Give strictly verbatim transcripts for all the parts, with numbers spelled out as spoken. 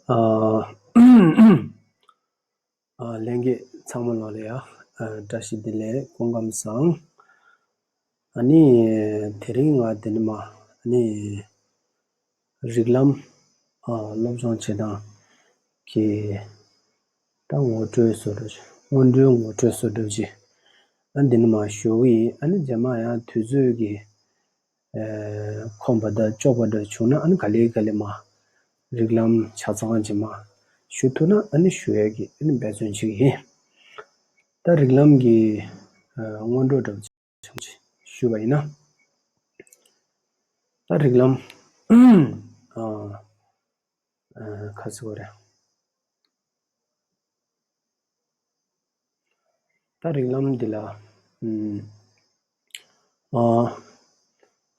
ཨ། ཨ། ལྷན་རྒྱས་ཚང་མ་ལོ་ལ་ཡ། ཨ། བཀྲ་ཤིས་བདེ་ལེགས། སྐུ་ཁམས་བཟང་། ཨ་ནི་དེ་རིང་ང་འདི་ནས་མར་ཨ་ནི་རིགས་ལམ། ཨ། སློབ་སྦྱོང་བྱེད་སྟངས་ཀྱི་ད་ངོ་སྤྲོད་བཟོ་འདྲ་ཅིག་སྔོན་འགྲོའི་ངོ་སྤྲོད་བཟོ་འདྲ་ཅིག་ཨ། འདི་ནས་མར་ཞུ་གི་ཡིན། ཨ་ནི་རྗེས་མ་ཡང་དུས་ཚོད་ཀྱི་ཨ། ཁོམ་པ་དང་ལྕོགས་པ་འདྲ་བྱུང་ན་ཨ་ནི་ག་ལེ་ག་ལེ་མར་རིགས་ལམ་ཆ་ཚང་ཅིག་མར་ཞུ་ཐུབ་ན་ཨ་ནི་ཞུ་ཡས་ཀྱི་ཨ་ནི་འབད་བརྩོན་བྱེད་ཀྱི་ཡིན། ད་རིགས་ལམ་གྱི། ཨ། སྔོན་འགྲོ་འདྲ་བོ་ཅིག་ཞུས་པ་ཡིན་ན། ད་རིགས་ལམ། ཨ། ཨ། ག་རེ་ཟེར་དགོས་རེད། ད་རིགས་ལམ་འདི་ལ། ཨ།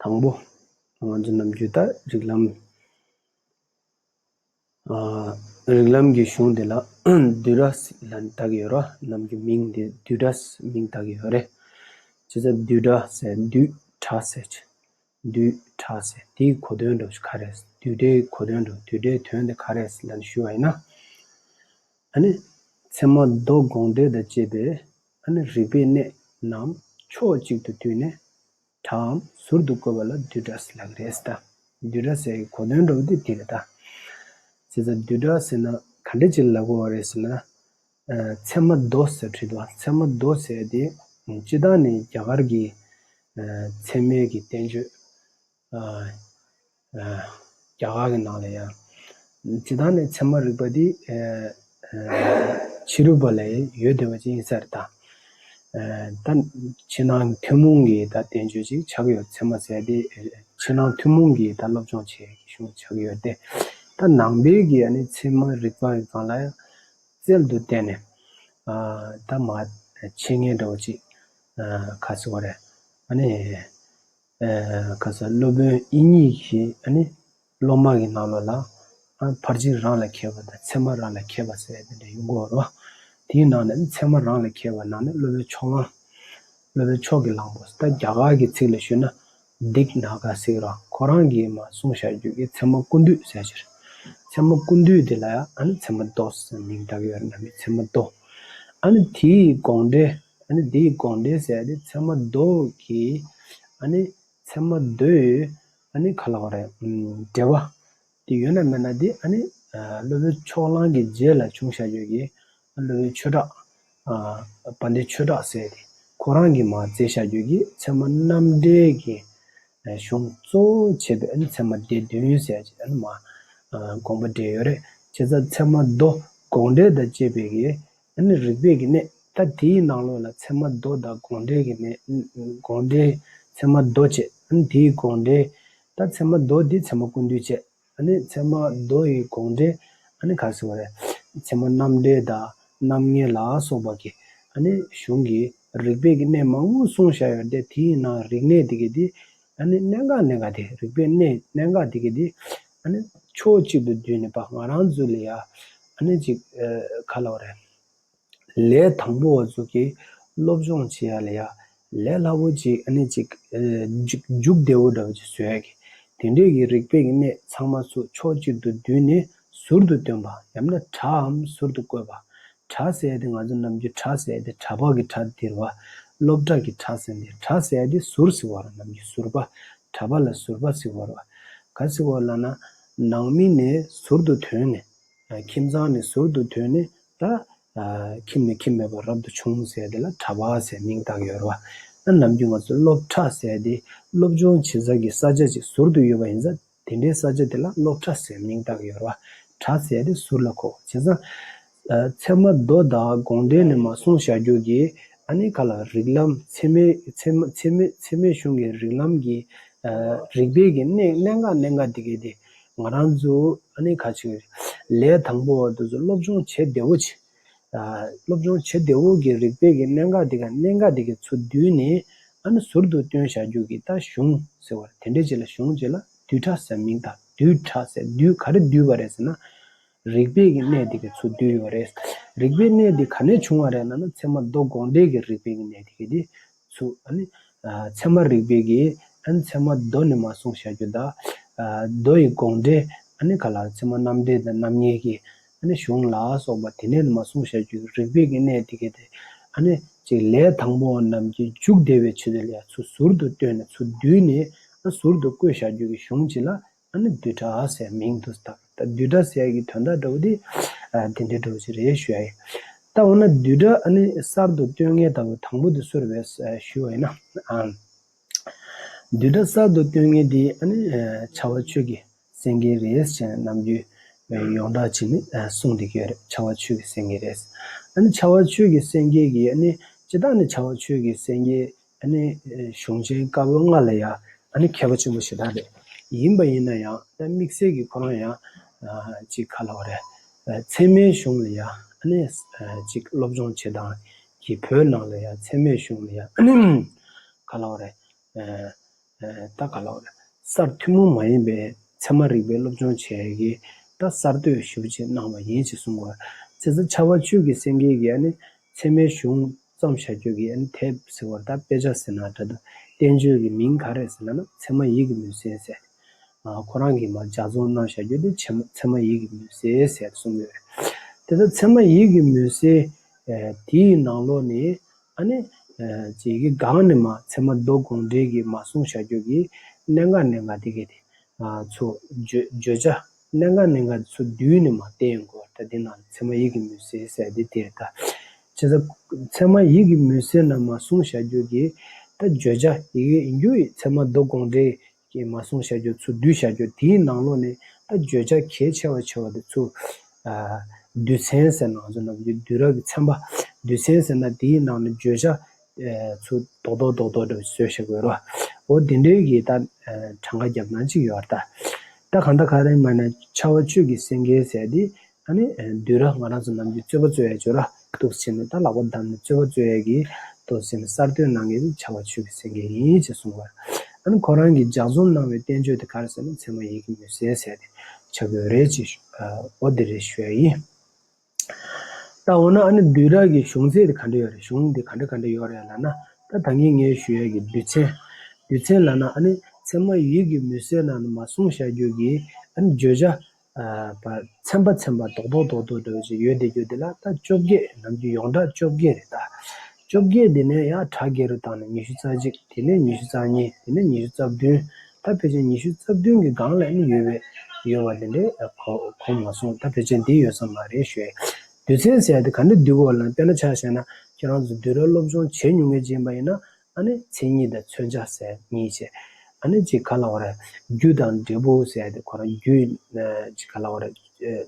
དང་པོ་ང་ཚོ་ནམ་རྒྱུན་ད་རིགས་ལམ། ཨ། རིགས་ལམ་གྱི་གཞུང་འདི་ལ་བསྡུས་གྲྭ་ལབ་བཏགས་ཀྱི་ཡོད་རེད། ནམ་རྒྱུན་མིང་འདི་བསྡུས་གྲྭ་མིང་བཏགས་ཀྱི་ཡོད་རེད། བྱས་ཙང་བསྡུས་གྲྭ་ཟེར། བསྡུས་གྲྭ་ཟེར་བྱས། བསྡུས་གྲྭ་ཟེར། དེའི་གོ་དོན་འདྲ་བོ་ག་རེ་རེད། བསྡུས་གྲྭའི་གོ་དོན་འདྲ་བོ། བསྡུས་གྲྭའི་དོན་དེ་ག་རེ་རེད་ལབ་ནས་ཞུས་པ་ཡིན་ན། ཨ་ནི་ཚད་མ་མདོ་དགོངས་འགྲེལ་དང་བཅས་པའི་ཨ་ནི་རིགས་པའི་གནས་རྣམས་ཕྱོགས་གཅིག་ཏུ་བསྡུས་ནས་གྲྭའམ་ཟུར་དུ་བཀོད་པ་ལ་བསྡུས་གྲྭ་ཟེར་ལབ་ཀྱི་རེད་ད། བསྡུས་གྲྭ་ཟེར་གྱི་གོ་དོན་འདྲ་བོ་དེ་དེ་རེད་ད། བྱས་ཙང་བསྡུས་གྲྭ་ཟེར་ན་ག་འདྲ་ཅིག་ལབ་དགོས་པ་རེད་ཟེར་ན། ཨ། ཚད་མ་མདོ་ཟེར་བྲིས་འདུག་ཚད་མ་མདོ་ཟེར་དེ་སྤྱིར་བཏང་ནས་རྒྱ་གར་གྱི། ཨ། ཚད་མའི་གི་བསྟན་བཅོས། ཨ། ཨ། རྒྱ་གར་གྱི་ནང་ལ་ཡང་། སྤྱིར་བཏང་ནས་ཚད་མ་རིག་པ་འདི། ཨ། ཨ། ཕྱི་རོལ་པ་ལ་ཡོད་བསྡད་པ་ཅིག་ཡིན་ས་རེད་ད། ཨ། ད་ཕྱི་ནང་ཐུན་མོང་གི་ད་བསྟན་བཅོས་ཅིག་ཆགས་ཀྱི་ཡོད། ཚད་མ་ཟེར་དེ་ཕྱི་ནང་ཐུན་མོང་གི་ད་སློབ་སྦྱོང་བྱེད་ཡག་གི་གཞུང་ཆགས་ཀྱི་ཡོད་དེ། ད་ནང་པའི་གི་ཨ་ནི་ཚད་མ་རིག་པ་གི་སྒང་ལ་ཡང་རྩལ་དུ་བཏོན་ནས། ཨ། ད་མར་འཆད་ཉན་འདྲ་བོ་ཅིག་ཨ། ག་རེ་ཟེར་དགོས་རེད། ཨ་ནི། ཨ། ག་རེ་ཟེར། སློབ་དཔོན་དབྱིག་གཉེན་གྱིས་ཨ་ནི་སློབ་མ་གི་ནང་ལོགས་ལ། ཨ། ཕར་ཕྱིན་རང་ལ་མཁས་པ་དང་ཚད་མ་རང་ལ་མཁས་པ་ཟེར་དེ་འདྲ་ཡོང་གི་ཡོད་རེད་བ། དེའི་ནང་ནས་ཚད་མ་རང་ལ་མཁས་པ་ནང་ནས་སློབ་དཔོན་ཕྱོགས་གླང་། སློབ་དཔོན་ཕྱོགས་ཀྱི་གླང་པོ། ད་རྒྱ་གར་གྱི་ཚིག་ལ་ཞུས་ན་དིག་ནཱ་ག་ཟེར་གྱི་རེད། ཁོ་རང་གིས་མར་གསུངས་བཞག་རྒྱུ་གི་ཚད་མ་ཀུན་བཏུས་ཟེར་གྱི་རེད། ཚད་མ་ཀུན་བཏུས་དེ་ལ་ཡང་ཨ་ནི་ཚད་མ་མདོ་ཟེར་མིང་བཏགས་ཡོད་རེད། ནང་པའི་ཚད་མ་མདོ། ཨ་ནི་དེའི་དགོངས་འགྲེལ། ཨ་ནི་དེའི་དགོངས་འགྲེལ་ཟེར་ཡ་དེ་ཚད་མ་མདོ་གི། ཨ་ནི་ཚད་མ་མདོའི་ཨ་ནི་ག་ལབ་དགོས་རེད། ཨམ། འགྲེལ་པ་དེ་ཡོད་ན་མེད་ན་དེ་ཨ་ནི། ཨ། སློབ་དཔོན་ཕྱོགས་གླང་གི་རྗེས་ལ་བྱུང་བཞག་རྒྱུ་གི་སློབ་དཔོན་ཆོས་གྲགས། ཨ། དཔལ་ལྡན་ཆོས་གྲགས་ཟེར་དེ་ཁོ་རང་གིས་མར་མཛད་བཞག་རྒྱུ་གི་ཚད་མ་རྣམ་འགྲེལ་གྱི། ཨ། གཞུང་གཙོ་བོ་བྱས་པའི་ཨ་ནི་ཚད་མ་སྡེ་བདུན་ཟེར་ཡ་ཅིག་ཨ་ནི་མར། ཨ། དགོངས་པ་འགྲེལ་ཡོད་རེད། བྱས་ཙང་ཚད་མ་མདོ་དགོངས་འགྲེལ་དང་བཅས་པའི་གི་ཨ་ནི་རིགས་པའི་གི་གནས། ད་དེའི་ནང་ལོགས་ལ་ཚད་མ་མདོ་དང་དགོངས་འགྲེལ་གྱི་གནས། དགོངས་འགྲེལ། ཚད་མ་མདོ་བྱས། ཨ་ནི་དེའི་དགོངས་འགྲེལ། ད་ཚད་མ་མདོ་འདི་ཚད་མ་ཀུན་བཏུས་བྱས། ཨ་ནི་ཚད་མ་མདོ་ཡི་དགོངས་འགྲེལ། ཨ་ནི་ག་རེ་ཟེར་དགོས་རེད། ཚད་མ་རྣམ་འགྲེལ་དང་རྣམ་ངེས་ལ་སོགས་པ་གི་ཨ་ནི་གཞུང་གི་རིགས་པའི་གི་གནས་མང་པོ་གསུངས་བཞག་ཡོད་དེ། དེའི་ནང་རིགས་གནས་དེ་གི་དེ་ཨ་ནི་གནད་འགག་གནད་འགག་དེ། རིགས་པའི་གནས་གནད་འགག་དེ་གི་དེ་ཨ་ནི་ཕྱོགས་གཅིག་ཏུ་བསྡུས་ནས་པ་ང་རང་ཚོ་ལ་ཡ་ཨ་ནི་ཅིག་ཨ། ག་ལབ་དགོས་རེད། ལས་དང་པོ་བ་ཚོ་གིས་སློབ་སྦྱོང་བྱེད་ཡ་ལ་ཡ་ལས་སླ་པོ་ཅིག་ཨ་ནི་ཅིག་ཨ། མཇུག་མཇུག་བདེ་པོ་འདྲ་བོ་ཅིག་བཟོ་ཡ་གི། དེ་འདྲའི་གི་རིགས་པའི་གི་གནས་ཚང་མ་ཚུར་ཕྱོགས་གཅིག་ཏུ་བསྡུས་ནས་ཟུར་དུ་བཏོན་པ། ཡང་ན་གྲྭའམ་ཟུར་དུ་བཀོད་པ། གྲྭ་ཟེར་ཡ་དེ་ང་ཚོ་ནམ་རྒྱུན་གྲྭ་ཟེར་ཡ་དེ་གྲྭ་པ་གི་གྲྭ་དེ་རེད་བ། སློབ་གྲྭ་གི་གྲྭ་ཟེར་ཡ་དེ། གྲྭ་ཟེར་ཡ་དེ་ཟུར་ཟེར་བ་རེད། ནམ་རྒྱུན་ཟུར་པ། གྲྭ་པ་ལ་ཟུར་པ་ཟེར་བ་རེད་བ། ག་ཟེར་བ་ལབ་ན་ནང་མི་ནས་ཟུར་དུ་ཐོན་ནས། ཁྱིམ་ཚང་ནས་ཟུར་དུ་ཐོན་ནས་ད། ཨ། ཁྱིམ་ནས་ཁྱིམ་མེད་པར་རབ་ཏུ་བྱུང་ཟེར་དེ་ལ་གྲྭ་པ་ཟེར་མིང་བཏགས་ཡོད་རེད་བ། ད་ནམ་རྒྱུན་ང་ཚོ་སློབ་གྲྭ་ཟེར་དེ་སློབ་སྦྱོང་བྱེད་ས་ཀྱི་ས་ཆ་ཅིག་ཟུར་དུ་ཡོད་པ་ཡིན་ཙང་དེ་འདྲའི་ས་ཆ་དེ་ལ་སློབ་གྲྭ་ཟེར་མིང་བཏགས་ཡོད་རེད་བ། གྲྭ་ཟེར་དེ་ཟུར་ལ་གོ། བྱས་ཙང་། ཨ། ཚད་མ་མདོ་དང་དགོངས་འགྲེལ་ནས་མར་གསུངས་བཞག་རྒྱུ་གི་ཨ་ནི་ག་ལབ། རིགས་ལམ་ཚད་མའི་ཚད་མ་ཚད་མའི་ཚད་མའི་གཞུང་གི་རིགས་ལམ་གྱི། ཨ། རིགས་པའི་གི་གནས་གནད་འགག་གནད་འགག་དེ་གི་དེ། ང་རང་ཚོ་ཨ་ནི་ག་ཅིག་ལས་དང་པོ་བ་དེ་ཚོ་སློབ་སྦྱོང་བྱེད་བདེ་བོ་བྱེད། ཨ། སློབ་སྦྱོང་བྱེད་བདེ་བོ་གི་རིགས་པའི་གི་གནད་འགག་དེ་ག་གནད་འགག་དེ་གི་ཚུར་བསྡུས་ནས་ཨ་ནི་ཟུར་དུ་བཏོན་བཞག་རྒྱུ་གི་ད་གཞུང་ཟེར་བ་རེད། དེ་འདྲའི་ཅིག་ལ་གཞུང་ཅིག་ལ་བསྡུས་གྲྭ་ཟེར་མིང་བཏགས། བསྡུས་གྲྭ་ཟེར། བསྡུས་ག་རེ་བསྡུས་པ་རེད་ཟེར་ན། རིགས་པའི་གི་གནས་དེ་གི་ཚུར་བསྡུས་ཡོད་རེད། རིགས་པའི་གནས་དེ་ག་ནས་བྱུང་བ་རེད་ལབ་ན་ཚད་མ་མདོ་དགོངས་འགྲེལ་གྱི་རིགས་པའི་གི་གནས་དེ་གི་དེ་ཚུར་ཨ་ནི། ཨ། ཚད་མ་རིགས་པའི་གི་ཨ་ནི་ཚད་མ་མདོ་ནས་མར་གསུངས་བཞག་རྒྱུ་དང་། ཨ། མདོ་ཡི་དགོངས་འགྲེལ་ ཨ་ནི་ག་ལ་ཚད་མ་རྣམ་འགྲེལ་དང་རྣམ་ངེས་ཀྱི་ཨ་ནི་གཞུང་ལ་སོགས་པ་དེ་ནས་མར་གསུངས་བཞག་རྒྱུ་རིགས་པའི་གི་གནས་དེ་ག་དེ་ཨ་ནི་ཅིག་ལས་དང་པོ་རྣམས་ཀྱི་མཇུག་བསྡུ་བའི་ཆེད་དུ་ལ་ཡ་ཚུར་ཟུར་དུ་བཏོན་ནས་ཚུར་བསྡུས་ནས་ཨ་ཟུར་དུ་བཀོད་བཞག་རྒྱུ་གི་གཞུང་ཅིག་ལ་ཨ་ནི་བསྡུས་གྲྭ་ཟེར་མིང་དུ་བཏགས། ད་བསྡུས་གྲྭ་ཟེར་ཡ་གི་དོན་དག་འདྲ་བོ་དེ་ཨ་དེ་འདྲའི་འདྲ་བོ་ཅིག་རེད་ཞུ་ཡ་ཡིན། ད་འོ་ན་བསྡུས་གྲྭ་ཨ་ནི་གསར་དུ་བཏོན་མཁན་ལྟ་བུ་དང་པོ་དེ་སུ་རེད་པས་ཞུ་བ་ཡིན་ན། ཨ། བསྡུས་གྲྭ་གསར་དུ་བཏོན་མཁན་དེ་ཨ་ནི་ཨ་ཕྱྭ་པ་ཆོས་ཀྱི་སེང་གེ་རེད་ཅེས་ནམ་རྒྱུན་ཡོངས་གྲགས་བྱས་ནས་ཨ་གསུངས་བསྡད་ཀྱི་ཡོད་རེད། ཕྱྭ་པ་ཆོས་ཀྱི་སེང་གེ་རེད། ཨ་ནི་ཕྱྭ་པ་ཆོས་ཀྱི་སེང་གེ་གིས་ཨ་ནི་སྤྱིར་བཏང་ནི་ཕྱྭ་པ་ཆོས་ཀྱི་སེང་གེ་ཨ་ནི་གཞུང་ཆེན་བཀའ་པོད་ལྔ་ལ་ཡང་ཨ་ནི་མཁས་པ་ཆེན་པོ་ཞེ་དྲག་རེད། ཡིན་པ་ཡིན་ན་ཡང་ད་དམིགས་བསལ་གྱི་ཁོ་རང་ཡང་ཨ་ཅིག་ག་ལབ་དགོས་རེད། ཨ་ཚད་མའི་གཞུང་ལ་ཡང་ཨ་ནི་ཨ་ཅིག་སློབ་སྦྱོང་བྱེད་སྟངས་ཀྱི་བོད་ནང་ལ་ཡང་ཚད་མའི་གཞུང་ལ་ཡང་ཨ་ནི་ག་ལབ་དགོས་རེད། ཨ་ཨ་ད་ག་ལབ་དགོས་རེད། གསར་ཐུན་མོང་མ་ཡིན་པའི་ཚད་མ་རིག་པའི་སློབ་སྦྱོང་བྱེད་ཡས་ཀྱི་ད་གསར་གཏོད་ཞེ་པོ་ཅིག་གནང་བ་ཡིན་ཅེས་གསུངས་པ། བྱས་ཙང་ཕྱྭ་པ་ཆོས་ཀྱི་སེང་གེ་གིས་ཨ་ནི་ཚད་མའི་གཞུང་བརྩམས་བཞག་རྒྱུ་གི་ཨ་ནི་དེབ་ཟེར་བ་ད་དཔེ་ཆ་ཟེར་ན་འདྲ་འདུག་བསྟན་བཅོས་ཀྱི་མིང་ག་རེ་ཟེར་ན་ན་ཚད་མ་ཡིད་ཀྱི་མུན་སེལ་ཟེར། ཨ་ཁོ་རང་གིས་མར་ལྗགས་རྩོམ་གནང་བཞག་རྒྱུ་དེ་ཚད་མ་ཚད་མ་ཡིད་ཀྱི་མུན་སེལ་ཟེར་གསུངས་ཡོད་རེད། དེ་ལྟར་ཚད་མ་ཡིད་ཀྱི་མུན་སེལ་ཨ་དེའི་ནང་ལོགས་ནས་ཨ་ནི་ཨ་ཅིག་གི་སྒང་ནས་མར་ཚད་མ་མདོ་དགོངས་འགྲེལ་གྱི་མར་གསུངས་བཞག་རྒྱུ་གི་གནད་འགག་གནད་འགག་དེ་གས་དེ་ཨ་ཚོ་བརྗོད་བརྗོད་བྱ་གནད་འགག་གནད་འགག་དེ་ཚོ་བསྡུས་ནས་མར་བསྟན་ཡོང་གི་ཡོད་རེད། ད་འདི་ནང་ཚད་མ་ཡིད་ཀྱི་མུན་སེལ་ཟེར་དེ་དེ་རེད་ད། བྱས་ཙང་ཚད་མ་ཡིད་ཀྱི་མུན་སེལ་ནང་མར་གསུངས་བཞག་རྒྱུ་གི་ད་བརྗོད་བྱ་ཡི་གེ་ཡིན་རྒྱུ་ཡི་ཚད་མ་མདོ་དགོངས་འགྲེལ་གྱི་མར་གསུངས་བཞག་རྒྱུ་ཚུར་བསྡུས་བཞག་རྒྱུ་དེའི་ནང་ལོགས་ནས་ད་བརྗོད་བྱ་གལ་ཆེ་བ་ཆེ་བ་དེ་ཚུར་ཨ་བསྡུས་ཚན་ཟེར་ནང་ཚོ་ནམ་རྒྱུན་བསྡུས་གྲྭ་གི་ཚན་པ་བསྡུས་ཚན་ཟེར་ན་དེའི་ནང་ནས་བརྗོད་བྱ་ཨ་ཚུར་རྡོག་རྡོག་རྡོག་རྡོག་འདྲ་བཟོས་བཞག་དགོས་རོ། འོ་དེ་འདྲའི་གི་ད་ཨ་གྲངས་ཀ་རྒྱབ་ན་ཅིག་ཡོད་རེད་ད། ད་གང་ལྟར་ག་རེ་མ་ན་ཕྱྭ་པ་ཆོས་ཀྱི་སེང་གེ་ཟེར་དེ། ཨ་ནི་བསྡུས་གྲྭ་ང་རང་ཚོ་ནམ་རྒྱུན་རྩོད་པ་རྩོད་ཡས་ཅིག་ཡོད་ར། འདུག་སེ་བྱས་ནས་ད་ལག་པ་བརྡབས་ནས་རྩོད་པ་རྩོད་ཡས་ཀྱི་འདུག་སེ་བྱས་ནས་གསར་གཏོད་གནང་མཁན་དེ་ཕྱྭ་པ་ཆོས་ཀྱི་སེང་གེ་ཡིན་ཅེས་གསུངས་པ། ཨ་ནི་ཁོ་རང་གིས་ལྗགས་རྩོམ་གནང་བའི་བསྟན་བཅོས་དེ་ག་རེ་ཟེར་ན་ཚད་མ་ཡིད་ཀྱི་མུན་སེལ་ཟེར་ཏེ་ཆགས་ཡོད་རེད་ཅེས་ཞུ། ཨ་འོ་དེ་རེད་ཞུ་ཡ་ཡིན། ད་འོ་ན་ཨ་ནི་བསྡུས་གྲྭ་གི་གཞུང་ཚད་དེ་ག་འདྲ་ཡོད་རེད། གཞུང་དེ་ག་འདྲ་ག་འདྲ་ཡོད་རེད་ལབ་ན། ད་ད་གིན་ངས་ཞུ་ཡ་གི་བསྡུས་ཚན། བསྡུས་ཚན་ལབ་ན་ཨ་ནི་ཚད་མ་ཡིད་ཀྱི་མུན་སེལ་ནང་ནས་མར་གསུངས་བཞག་རྒྱུ་གི་ཨ་ནི་བརྗོད་བྱ། ཨ་བ་ཚན་པ་ཚན་པ་རྡོག་རྡོག་རྡོག་རྡོག་འདྲ་བོ་ཅིག་ཡོད་བསྡད་རྒྱུ་དེ་ལ་ད་བཅོ་བརྒྱད་ནམ་རྒྱུན་ཡོངས་གྲགས་བཅོ་བརྒྱད་རེད་ད། བཅོ་བརྒྱད་དེ་ནས་ཡང་གྲངས་བརྒྱད་རུ་བཏང་ནས་ཉི་ཤུ་རྩ་གཅིག་དེ་ནས་ཉི་ཤུ་རྩ་གཉིས་དེ་ནས་ཉི་ཤུ་རྩ་བདུན། ད་ཕལ་ཆེར་ཉི་ཤུ་རྩ་བདུན་གྱི་སྒང་ལ་ནི་ཡོད་པའི་ཡོད་པ་དེ་འདྲའི་གོ་གོ་མ་སོང་། ད་ཕལ་ཆེར་འདི་ཡོད་ས་མ་རེད་ཞུ་ཡ། བསྡུས་ཚན་ཟེར་ཡ་དེ་ག་འདྲ་བསྡུས་དགོས་ལབ་ན་དཔེར་ན་ཆ་བཞག་ན་ཁྱེད་རང་ཚོ་བསྡུས་གྲྭ་སློབ་སྦྱོང་བྱེད་མྱོང་མཁན་ཅིག་ཡིན་པ་ཡིན་ན། ཨ་ནི་མཚན་ཉིད་དང་མཚོན་བྱ་ཟེར་གཉིས་བྱས། ཨ་ནི་ཅིག་ག་ལབ་དགོས་རེད། རྒྱུ་དང་འབྲས་བུ་ཟེར་ཏེ་ཁོ་རང་རྒྱུའི་ཅིག་ག་ལབ་དགོས་རེད།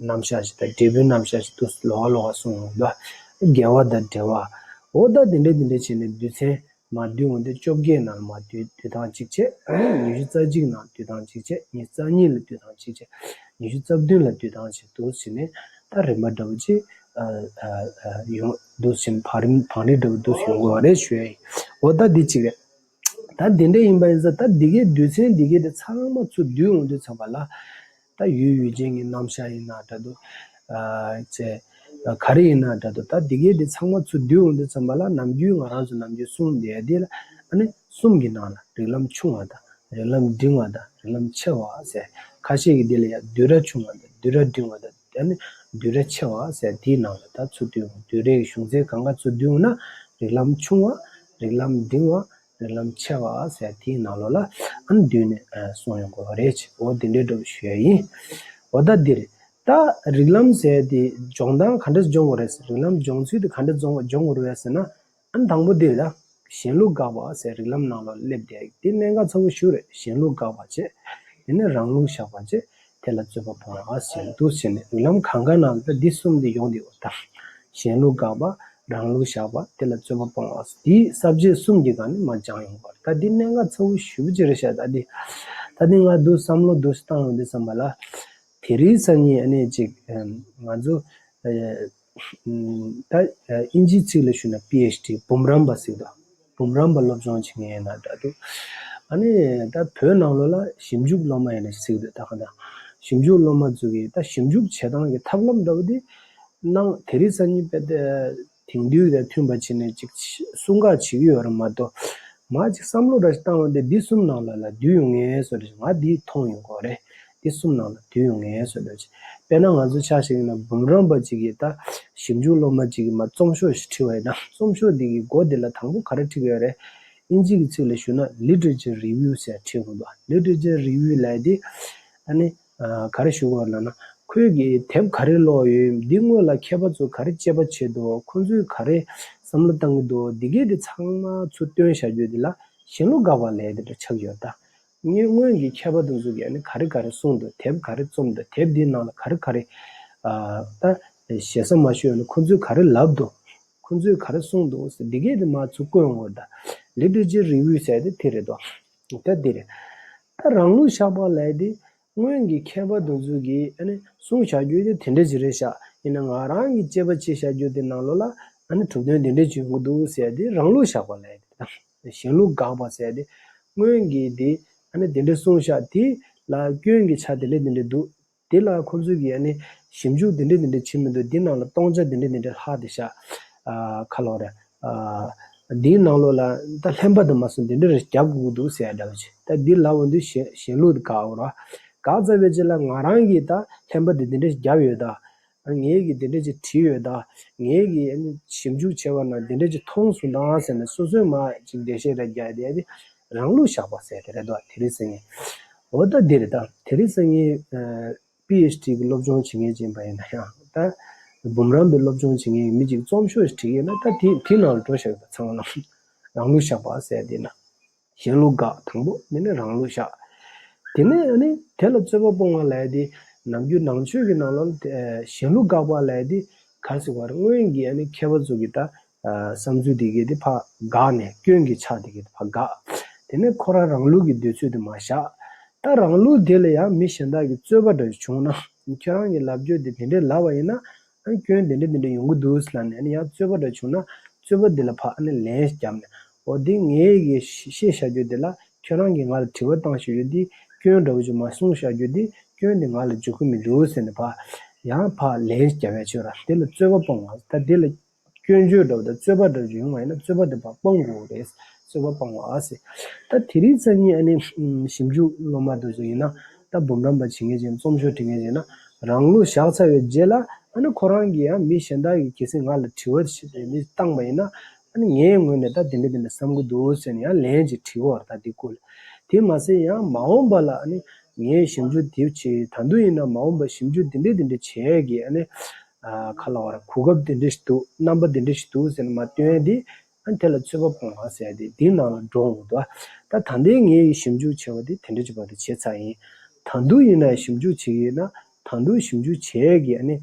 རྣམ་གཞག་ཅིག་དང་འབྲས་བུའི་རྣམ་གཞག་ཅིག་ཏུ་ལོགས་ཀ་ལོགས་ཀ་གསུངས་ཡོང་གི་འདུག་དགེ་བ་དང་འབྲེལ་བ། འོ་ད་དེ་འདྲ་དེ་འདྲ་བྱས་ནས་བསྡུས་ཚན་མར་བསྡུས་འོང་དུས་བཅོ་བརྒྱད་ནང་ལ་མར་བསྡུས་བསྡུས་སྟངས་གཅིག་བྱས། ཨ་ནི་ཉི་ཤུ་རྩ་གཅིག་ནང་བསྡུས་སྟངས་གཅིག་བྱས། ཉི་ཤུ་རྩ་གཉིས་ལ་བསྡུས་སྟངས་གཅིག་བྱས། ཉི་ཤུ་རྩ་བདུན་ལ་བསྡུས་སྟངས་གཅིག་འདུག་བྱས་ནས་ད་རིམ་པ་འདྲ་བོ་ཅིག་ཨ་ཨ་ཨ་ཡོང་འདུག་བྱས་ནས་བང་རིམ་བང་རིམ་འདྲ་བོ་འདུག་ཡོང་དགོས་པ་རེད་ཞུ་ཡ་ཡིན། འོ་ད་འདི་གཅིག་རེད། ད་འདི་འདྲ་ཡིན་པ་ཡིན་ཙང་ད་འདི་གའི་བསྡུས་ཚན་འདི་གའི་དེ་ཚང་མ་ཚུར་བསྡུས་འོང་དུས་ཙམ་པ་ལ། ད་ཡུལ་ཡུལ་ཅན་གྱི་རྣམ་གཞག་ཡིན་ན་འདྲ་འདུག་ཨ་ཅེ་ག་རེ་ཡིན་ན་འདྲ་འདུག་ད་འདི་གའི་དེ་ཚང་མ་ཚུར་བསྡུས་འོང་དུས་ཙམ་པ་ལ་ནམ་རྒྱུན་ང་རང་ཚོ་ནམ་རྒྱུན་གསུངས་བསྡད་ཡ་དེ་ལ་ཨ་ནི་གསུམ་གྱི་ནང་ལ་རིགས་ལམ་ཆུང་བ་དང་རིགས་ལམ་འབྲིང་བ་དང་རིགས་ལམ་ཆེ་བ་ཟེར། ཁ་ཤས་ཀྱིས་འདི་ལ་ཡ་བསྡུས་གྲྭ་ཆུང་བ་དང་བསྡུས་གྲྭ་འབྲིང་བ་དང་། ཨ་ནི་བསྡུས་གྲྭ་ཆེ་བ་ཟེར་དེའི་ནང་ལ་ད་ཚུར་བསྡུས་འོང་། བསྡུས་གྲྭའི་གཞུང་ཚན་གང་ག་ཚུར་བསྡུས་འོང་ན་རིགས་ལམ་ཆུང་བ། རིགས་ལམ་འབྲིང་བ། རིགས་ལམ་ཆེ་བ་ཟེར་དེའི་ནང་ལོགས་ལ་ཨ་ནི་བསྡུས་ནས་ཨ་གསུངས་ཡོང་དགོས་པ་རེད། འོ་དེ་འདྲའི་འདྲ་བོ་ཞུ་ཡ་ཡིན། འོ་ད་འདིར་ད་རིགས་ལམ་ཟེར་དེ་སྦྱོང་སྟངས་ག་འདྲ་སྦྱོང་དགོས་རེད། རིགས་ལམ་སྦྱོང་ཚུལ་དེ་ག་འདྲ་སྦྱོང་སྦྱོང་དགོས་རེད་ཟེར་ན། ཨ་ནི་དང་པོ་འདིར་ད་གཞན་ལུགས་དགག་པ་ཟེར་རིགས་ལམ་ནང་ལ་སླེབས་བསྡད་ཡོད། འདི་གནད་འགག་ཚ་པོ་ཞིག་རེད། གཞན་ལུགས་དགག་པ་བྱས། དེ་ནས་རང་ལུགས་བཞག་པ་བྱས། དེ་ལ་རྩོད་པ་སྤོང་བ་ཟེར་འདུག་ཟེར་ནས་རིགས་ལམ་གང་ག་ནང་ལ་འདི་གསུམ་འདི་ཡོང་བསྡད་ཡོད་ད། གཞན་ལུགས་དགག་པ། རང་ལུགས་བཞག་པ། དེ་ལ་རྩོད་པ་སྤོང་བ། འདིའི་ས་བཅད་གསུམ་གྱི་སྒང་ནས་མར་སྦྱངས་ཡོང་བ་རེད། ད་འདི་གནད་འགག་ཚ་པོ་ཞེ་པོ་ཅིག་རེད་ཤག་ད་འདི་ད་འདི་ང་འདུག་བསམ་བློ་འདུག་བཏང་ཡོང་དུས་ཙམ་པ་ལ། དེ་རིང་སང་ཉིན་ཨ་ནི་ཅིག་ང་ཚོ་ད་ཨིན་ཇིའི་ཚིག་ལ་ཞུས་ན་པི་ཨེཆ་ཌི་འབུམ་རམས་པ་ཟེར་འདུག་འབུམ་རམས་པ་སློབ་སྦྱོང་བྱེད་མཁན་ཡིན་ན་འདྲ་འདུག་ཨ་ནི་ད་བོད་ནང་ལོགས་ལ་ཞིབ་འཇུག་སློབ་མ་ཡིན་ན་ཟེར་གི་འདུག་ད་ག་ད་ཞིབ་འཇུག་སློབ་མ་ཚོ་གིས་ད་ཞིབ་འཇུག་བྱེད་སྟངས་ཀྱི་ཐབས་ལམ་འདྲ་བོ་དེ་གནང་། དེ་རིང་སང་ཉིན་དཔེ་དེང་དུས་དང་མཐུན་པ་བྱས་ནས་ཅིག་གསུང་ག་བྱེད་ཀྱི་ཡོད་རེད་མ་གཏོགས། མ་ཅིག་བསམ་བློ་འདྲ་ཞིག་བཏང་བ་དེ་འདི་གསུམ་ནང་ལ་ལ་འདུས་ཡོང་ངེས་བཟོ་འདྲ་ཞིག་ང་འདི་མཐོང་ཡོང་གི་རེད། དེ་གསུམ་ནང་ལ་འདུས་ཡོང་ངེས་བཟོ་འདྲ་ཅིག་དཔེར་ན་ང་ཚོ་ཆ་བཞག་ན་འབུམ་རམས་པ་ཅིག་གིས་ད་ཞིབ་འཇུག་སློབ་མ་ཅིག་གིས་མ་རྩོམ་ཤོག་ཞིག་བྲིས་པ་ཡིན་ན། རྩོམ་ཤོག་འདི་གི་མགོ་འདི་ལ་དང་པོ་ག་རེ་བྲིས་ཀྱི་ཡོད་རེད། ཨིན་ཇི་གི་ཚིག་ལ་ཞུ་ན་Literature Review ཟེར་བྲིས་དགོས་འདུག Literature Review ལབ་དེ་ཨ་ནི་ག་རེ་ཞུ་དགོས་ལབ་ན། ཁོས་ཀྱིས་དེབ་ག་རེ་ཀློག་ཡོད། འདི་སྔོན་ལ་མཁས་པ་ཚོས་ག་རེ་དཔྱད་པ་བྱས་འདུག་ཁོ་ཚོས་ག་རེ་བསམ་བློ་བཏང་གི་འདུག་འདི་གས་དེ་ཚང་མ་ཚུར་བཏོན་བཞག་རྒྱུ་འདི་ལ་གཞན་ལུགས་དགག་པ་ལབ་དེ་འདྲ་ཆགས་ཡོད་ད། ངས་སྔོན་གྱི་མཁས་པ་དེ་ཚོ་གིས་ཨ་ནི་ག་རེ་ག་རེ་གསུངས་འདུག་དེབ་ག་རེ་རྩོམ་འདུག་དེབ་འདིའི་ནང་ལ་ག་རེ་ག་རེ་ཨ་ད་ཞེ་ས་མ་ཞུས་ན་ཁོ་ཚོས་ག་རེ་ལབ་འདུག་ཁོ་ཚོས་ག་རེ་གསུངས་འདུག་ཟེར་འདི་གས་དེ་མ་ཚུར་བཀོད་འོང་བ་ད། Literature Review ཟེར་དེ་དེ་རེད་དོ། ད་འདི་རེད། ད་རང་ལུགས་བཞག་པ་ལབ་དེ། སྔོན་གྱི་མཁས་པ་དེ་ཚོ་གིས་ཨ་ནི་གསུངས་བཞག་རྒྱུ་དེ་དེ་འདྲ་ཅིག་རེད་ཤག་ཡིན་ན་ང་རང་གིས་དཔྱད་པ་བྱས་བཞག་རྒྱུ་དེ་ནང་ལོགས་ལ་ཨ་ནི་གྲུབ་དོན་དེ་འདྲ་ཅིག་ཡོང་གི་འདུག་ཟེར་དེ་རང་ལུགས་བཞག་པ་ལབ་དེ་དང་། གཞན་ལུགས་དགག་པ་ཟེར་དེ། སྔོན་གྱི་དེ་ཨ་ནི་དེ་འདྲ་གསུངས་བཞག་དེ་ལ་སྐྱོན་གྱི་ཆ་དེ་འདྲ་དེ་འདྲ་འདུག་དེ་ལ་ཁོ་ཚོས་ཀྱིས་ཨ་ནི་ཞིབ་འཇུག་དེ་འདྲ་དེ་འདྲ་བྱེད་མི་འདུག་དེ་ནང་ལ་སྟོང་ཆ་དེ་འདྲ་དེ་འདྲ་ལྷག་དེ་ཤག་ཨ་ག་ལབ་རེད། ཨ་དེའི་ནང་ལོགས་ལ་ད་ལྷན་པ་དེ་མ་སོང་དེ་འདྲ་རེ་རྒྱབ་དགོས་ཀྱི་འདུག་ཟེར་ཡ་འདྲ་བ་ཅིག་ད་འདི་ལབ་འོང་དུས་གཞན་གཞན་ལུགས་དེ་དགག་འོང་ར། དགག་ཚར་བའི་རྗེས་ལ་ང་རང་གིས་ད་ལྷན་པ་དེ་དེ་འདྲ་ཞིག་བརྒྱབ་ཡོད་ད། ངས་ཀྱིས་དེ་འདྲ་ཅིག་བྲིས་ཡོད་ད། ངས་ཀྱིས་ཨ་ནི་ཞིབ་འཇུག་བྱས་པ་ན་དེ་འདྲ་ཅིག་མཐོང་སོང་ད་ཟེར་ནས་སོ་སོས་མ་ཅིག་འགྲེལ་བཤད་རེ་རྒྱག་ཡ་དེ་ཨ་ནི་རང་ལུགས་བཞག་པ་ཟེར་དེ་རེད་དོ། དེ་རིང་སང་ཉིན། འོ་ད་འདི་རེད་ད། དེ་རིང་སང་ཉིན་ཨ་པི་ཨེཆ་ཌི་གི་སློབ་སྦྱོང་བྱེད་མཁན་ཅིག་ཡིན་པ་ཡིན་ན་ཡང་ད་འབུམ་རམས་པའི་སློབ་སྦྱོང་བྱེད་མཁན་གྱི་མི་ཅིག་རྩོམ་ཤོག་ཅིག་བྲིས་ཡོད་ན་ད་དེ་དེ་ནང་ལ་འགྲོ་བཞག་ཡོད་པ་ཚང་མ་ལ་རང་ལུགས་བཞག་པ་ཟེར་དེ་ན། གཞན་ལུགས་དགག་དང་པོ་འདི་ནི་རང་ལུགས་བཞག་དེ་ནས་ཨ་ནི་དེ་ལ་རྩོད་པ་སྤོང་བ་ལབ་ཡ་དེ་ནམ་རྒྱུན་ནང་ཆོས་ཀྱི་ནང་ལོགས་ལ་དེ་གཞན་ལུགས་དགག་པ་ལབ་ཡ་དེ་ག་རེ་ཟེར་དགོས་རེད། སྔོན་གྱི་ཨ་ནི་མཁས་པ་ཚོ་གི་ད་བསམ་ཚུལ་དེ་གས་དེ་ཕར་དགག་ནས་སྐྱོན་གྱི་ཆ་དེ་གས་དེ་ཕར་དགག་དེ་ནས་ཁོ་རང་རང་ལུགས་ཀྱི་འདོད་ཚུལ་དེ་མར་བཞག་ད་རང་ལུགས་དེ་ལ་ཡང་མི་གཞན་དག་གིས་རྩོད་པ་འདྲ་བྱུང་ན་ཁྱོད་རང་གི་ལབ་རྒྱུ་དེ་དེ་འདྲས་ལབ་པ་ཡིན་ན། ཨ་ནི་སྐྱོན་དེ་འདྲ་དེ་འདྲ་ཡོང་གི་འདུག་ཟེར་ལབ་ནས་ཨ་ནི་ཡང་རྩོད་པ་འདྲ་བྱུང་ན་རྩོད་པ་འདི་ལ་ཕར་ཨ་ནི་ལན་བརྒྱབ་ནས་འོ་འདི་ངའི་གི་བཤད་བཤད་བཞག་རྒྱུ་འདི་ལ་ཁྱོད་རང་གིས་ང་ལ་དྲི་བ་བཏང་བཞག་རྒྱུ་འདི་སྐྱོན་འདྲ་བོ་ཅིག་མར་གསུངས་བཞག་རྒྱུ་འདི་སྐྱོན་འདི་ང་ལ་འཇུག་གི་མི་འདུག་ཟེར་ནས་ཕར་ཡང་ཕར་ལན་བརྒྱབ་ཡ་བྱོས་ར། དེ་ལ་རྩོད་པ་སྤོང་བ། ད་འདི་ལ་སྐྱོན་བརྗོད་འདྲ་བོ་དང་རྩོད་པ་འདྲ་བོ་ཅིག་ཡོང་བ་ཡིན་ན་རྩོད་པ་འདི་ཕར་སྤོང་དགོས་རེད། རྩོད་པ་སྤོང་བ་ཟེར། ད་དེ་རིང་སང་ཉིན་ཨ་ནི་ཞིབ་འཇུག་སློབ་མ་དེ་ཚོ་ཡིན་ན་ད་འབུམ་རམས་པ་བྱེད་མཁན་ཅིག་རྩོམ་ཤོག་འབྲི་མཁན་ཅིག་ཡིན་ན། རང་ལུགས་བཞག་ཚར་བའི་རྗེས་ལ་ཨ་ནི་ཁོ་རང་གིས་ཡང་མི་གཞན་དག་གིས་གལ་སྲིད་ང་ལ་དྲི་བ་ཞིག་རེ་མི་བཏང་པ་ཡིན་ན་ཨ་ནི་ངའི་ངོས་ནས་ད་དེ་འདྲ་དེ་འདྲ་བསམ་གྱི་འདུག་ཟེར་ནས་ཡང་ལན་ཅིག་དྲི་གི་ཡོད་རེད། ད་འདི་སྐོར་ལ། དེ་མ་ཟད་ཡང་མ་འོངས་པ་ལ་ཨ་ནི་ངས་ཞིབ་འཇུག་དེ་བྱེད། ད་དུང་ཡིན་ན་མ་འོངས་པ་ཞིབ་འཇུག་དེ་འདྲ་དེ་འདྲ་བྱེད་ཀྱི་ཨ་ནི་ཨ་ག་ལབ་དགོས་རེད། གོ་སྐབས་དེ་འདྲ་ཞིག་འདུག་རྣམ་པ་དེ་འདྲ་ཞིག་འདུག་ཟེར་ནས་མར་སྟོན་ཡ་དེ། ཨ་ནི་དེ་ལ་རྩོད་པ་སྤོང་བ་ཟེར་ཡ་དེ་འདིའི་ནང་ལ་འགྲོ་འོང་གི་འདུག་ད་ད་ལྟའི་ངའི་ཞིབ་འཇུག་བྱས་པ་དེ་དེ་འདྲ་ཅིག་བར་དུ་བྱས་ཚར་ཡིན། ད་དུང་ཡིན་ན་ཞིབ་འཇུག་བྱེད་ཀྱི་ཡོད་ན་ད་དུང་ཞིབ་འཇུག་བྱེད་ཀྱི་ཨ་ནི་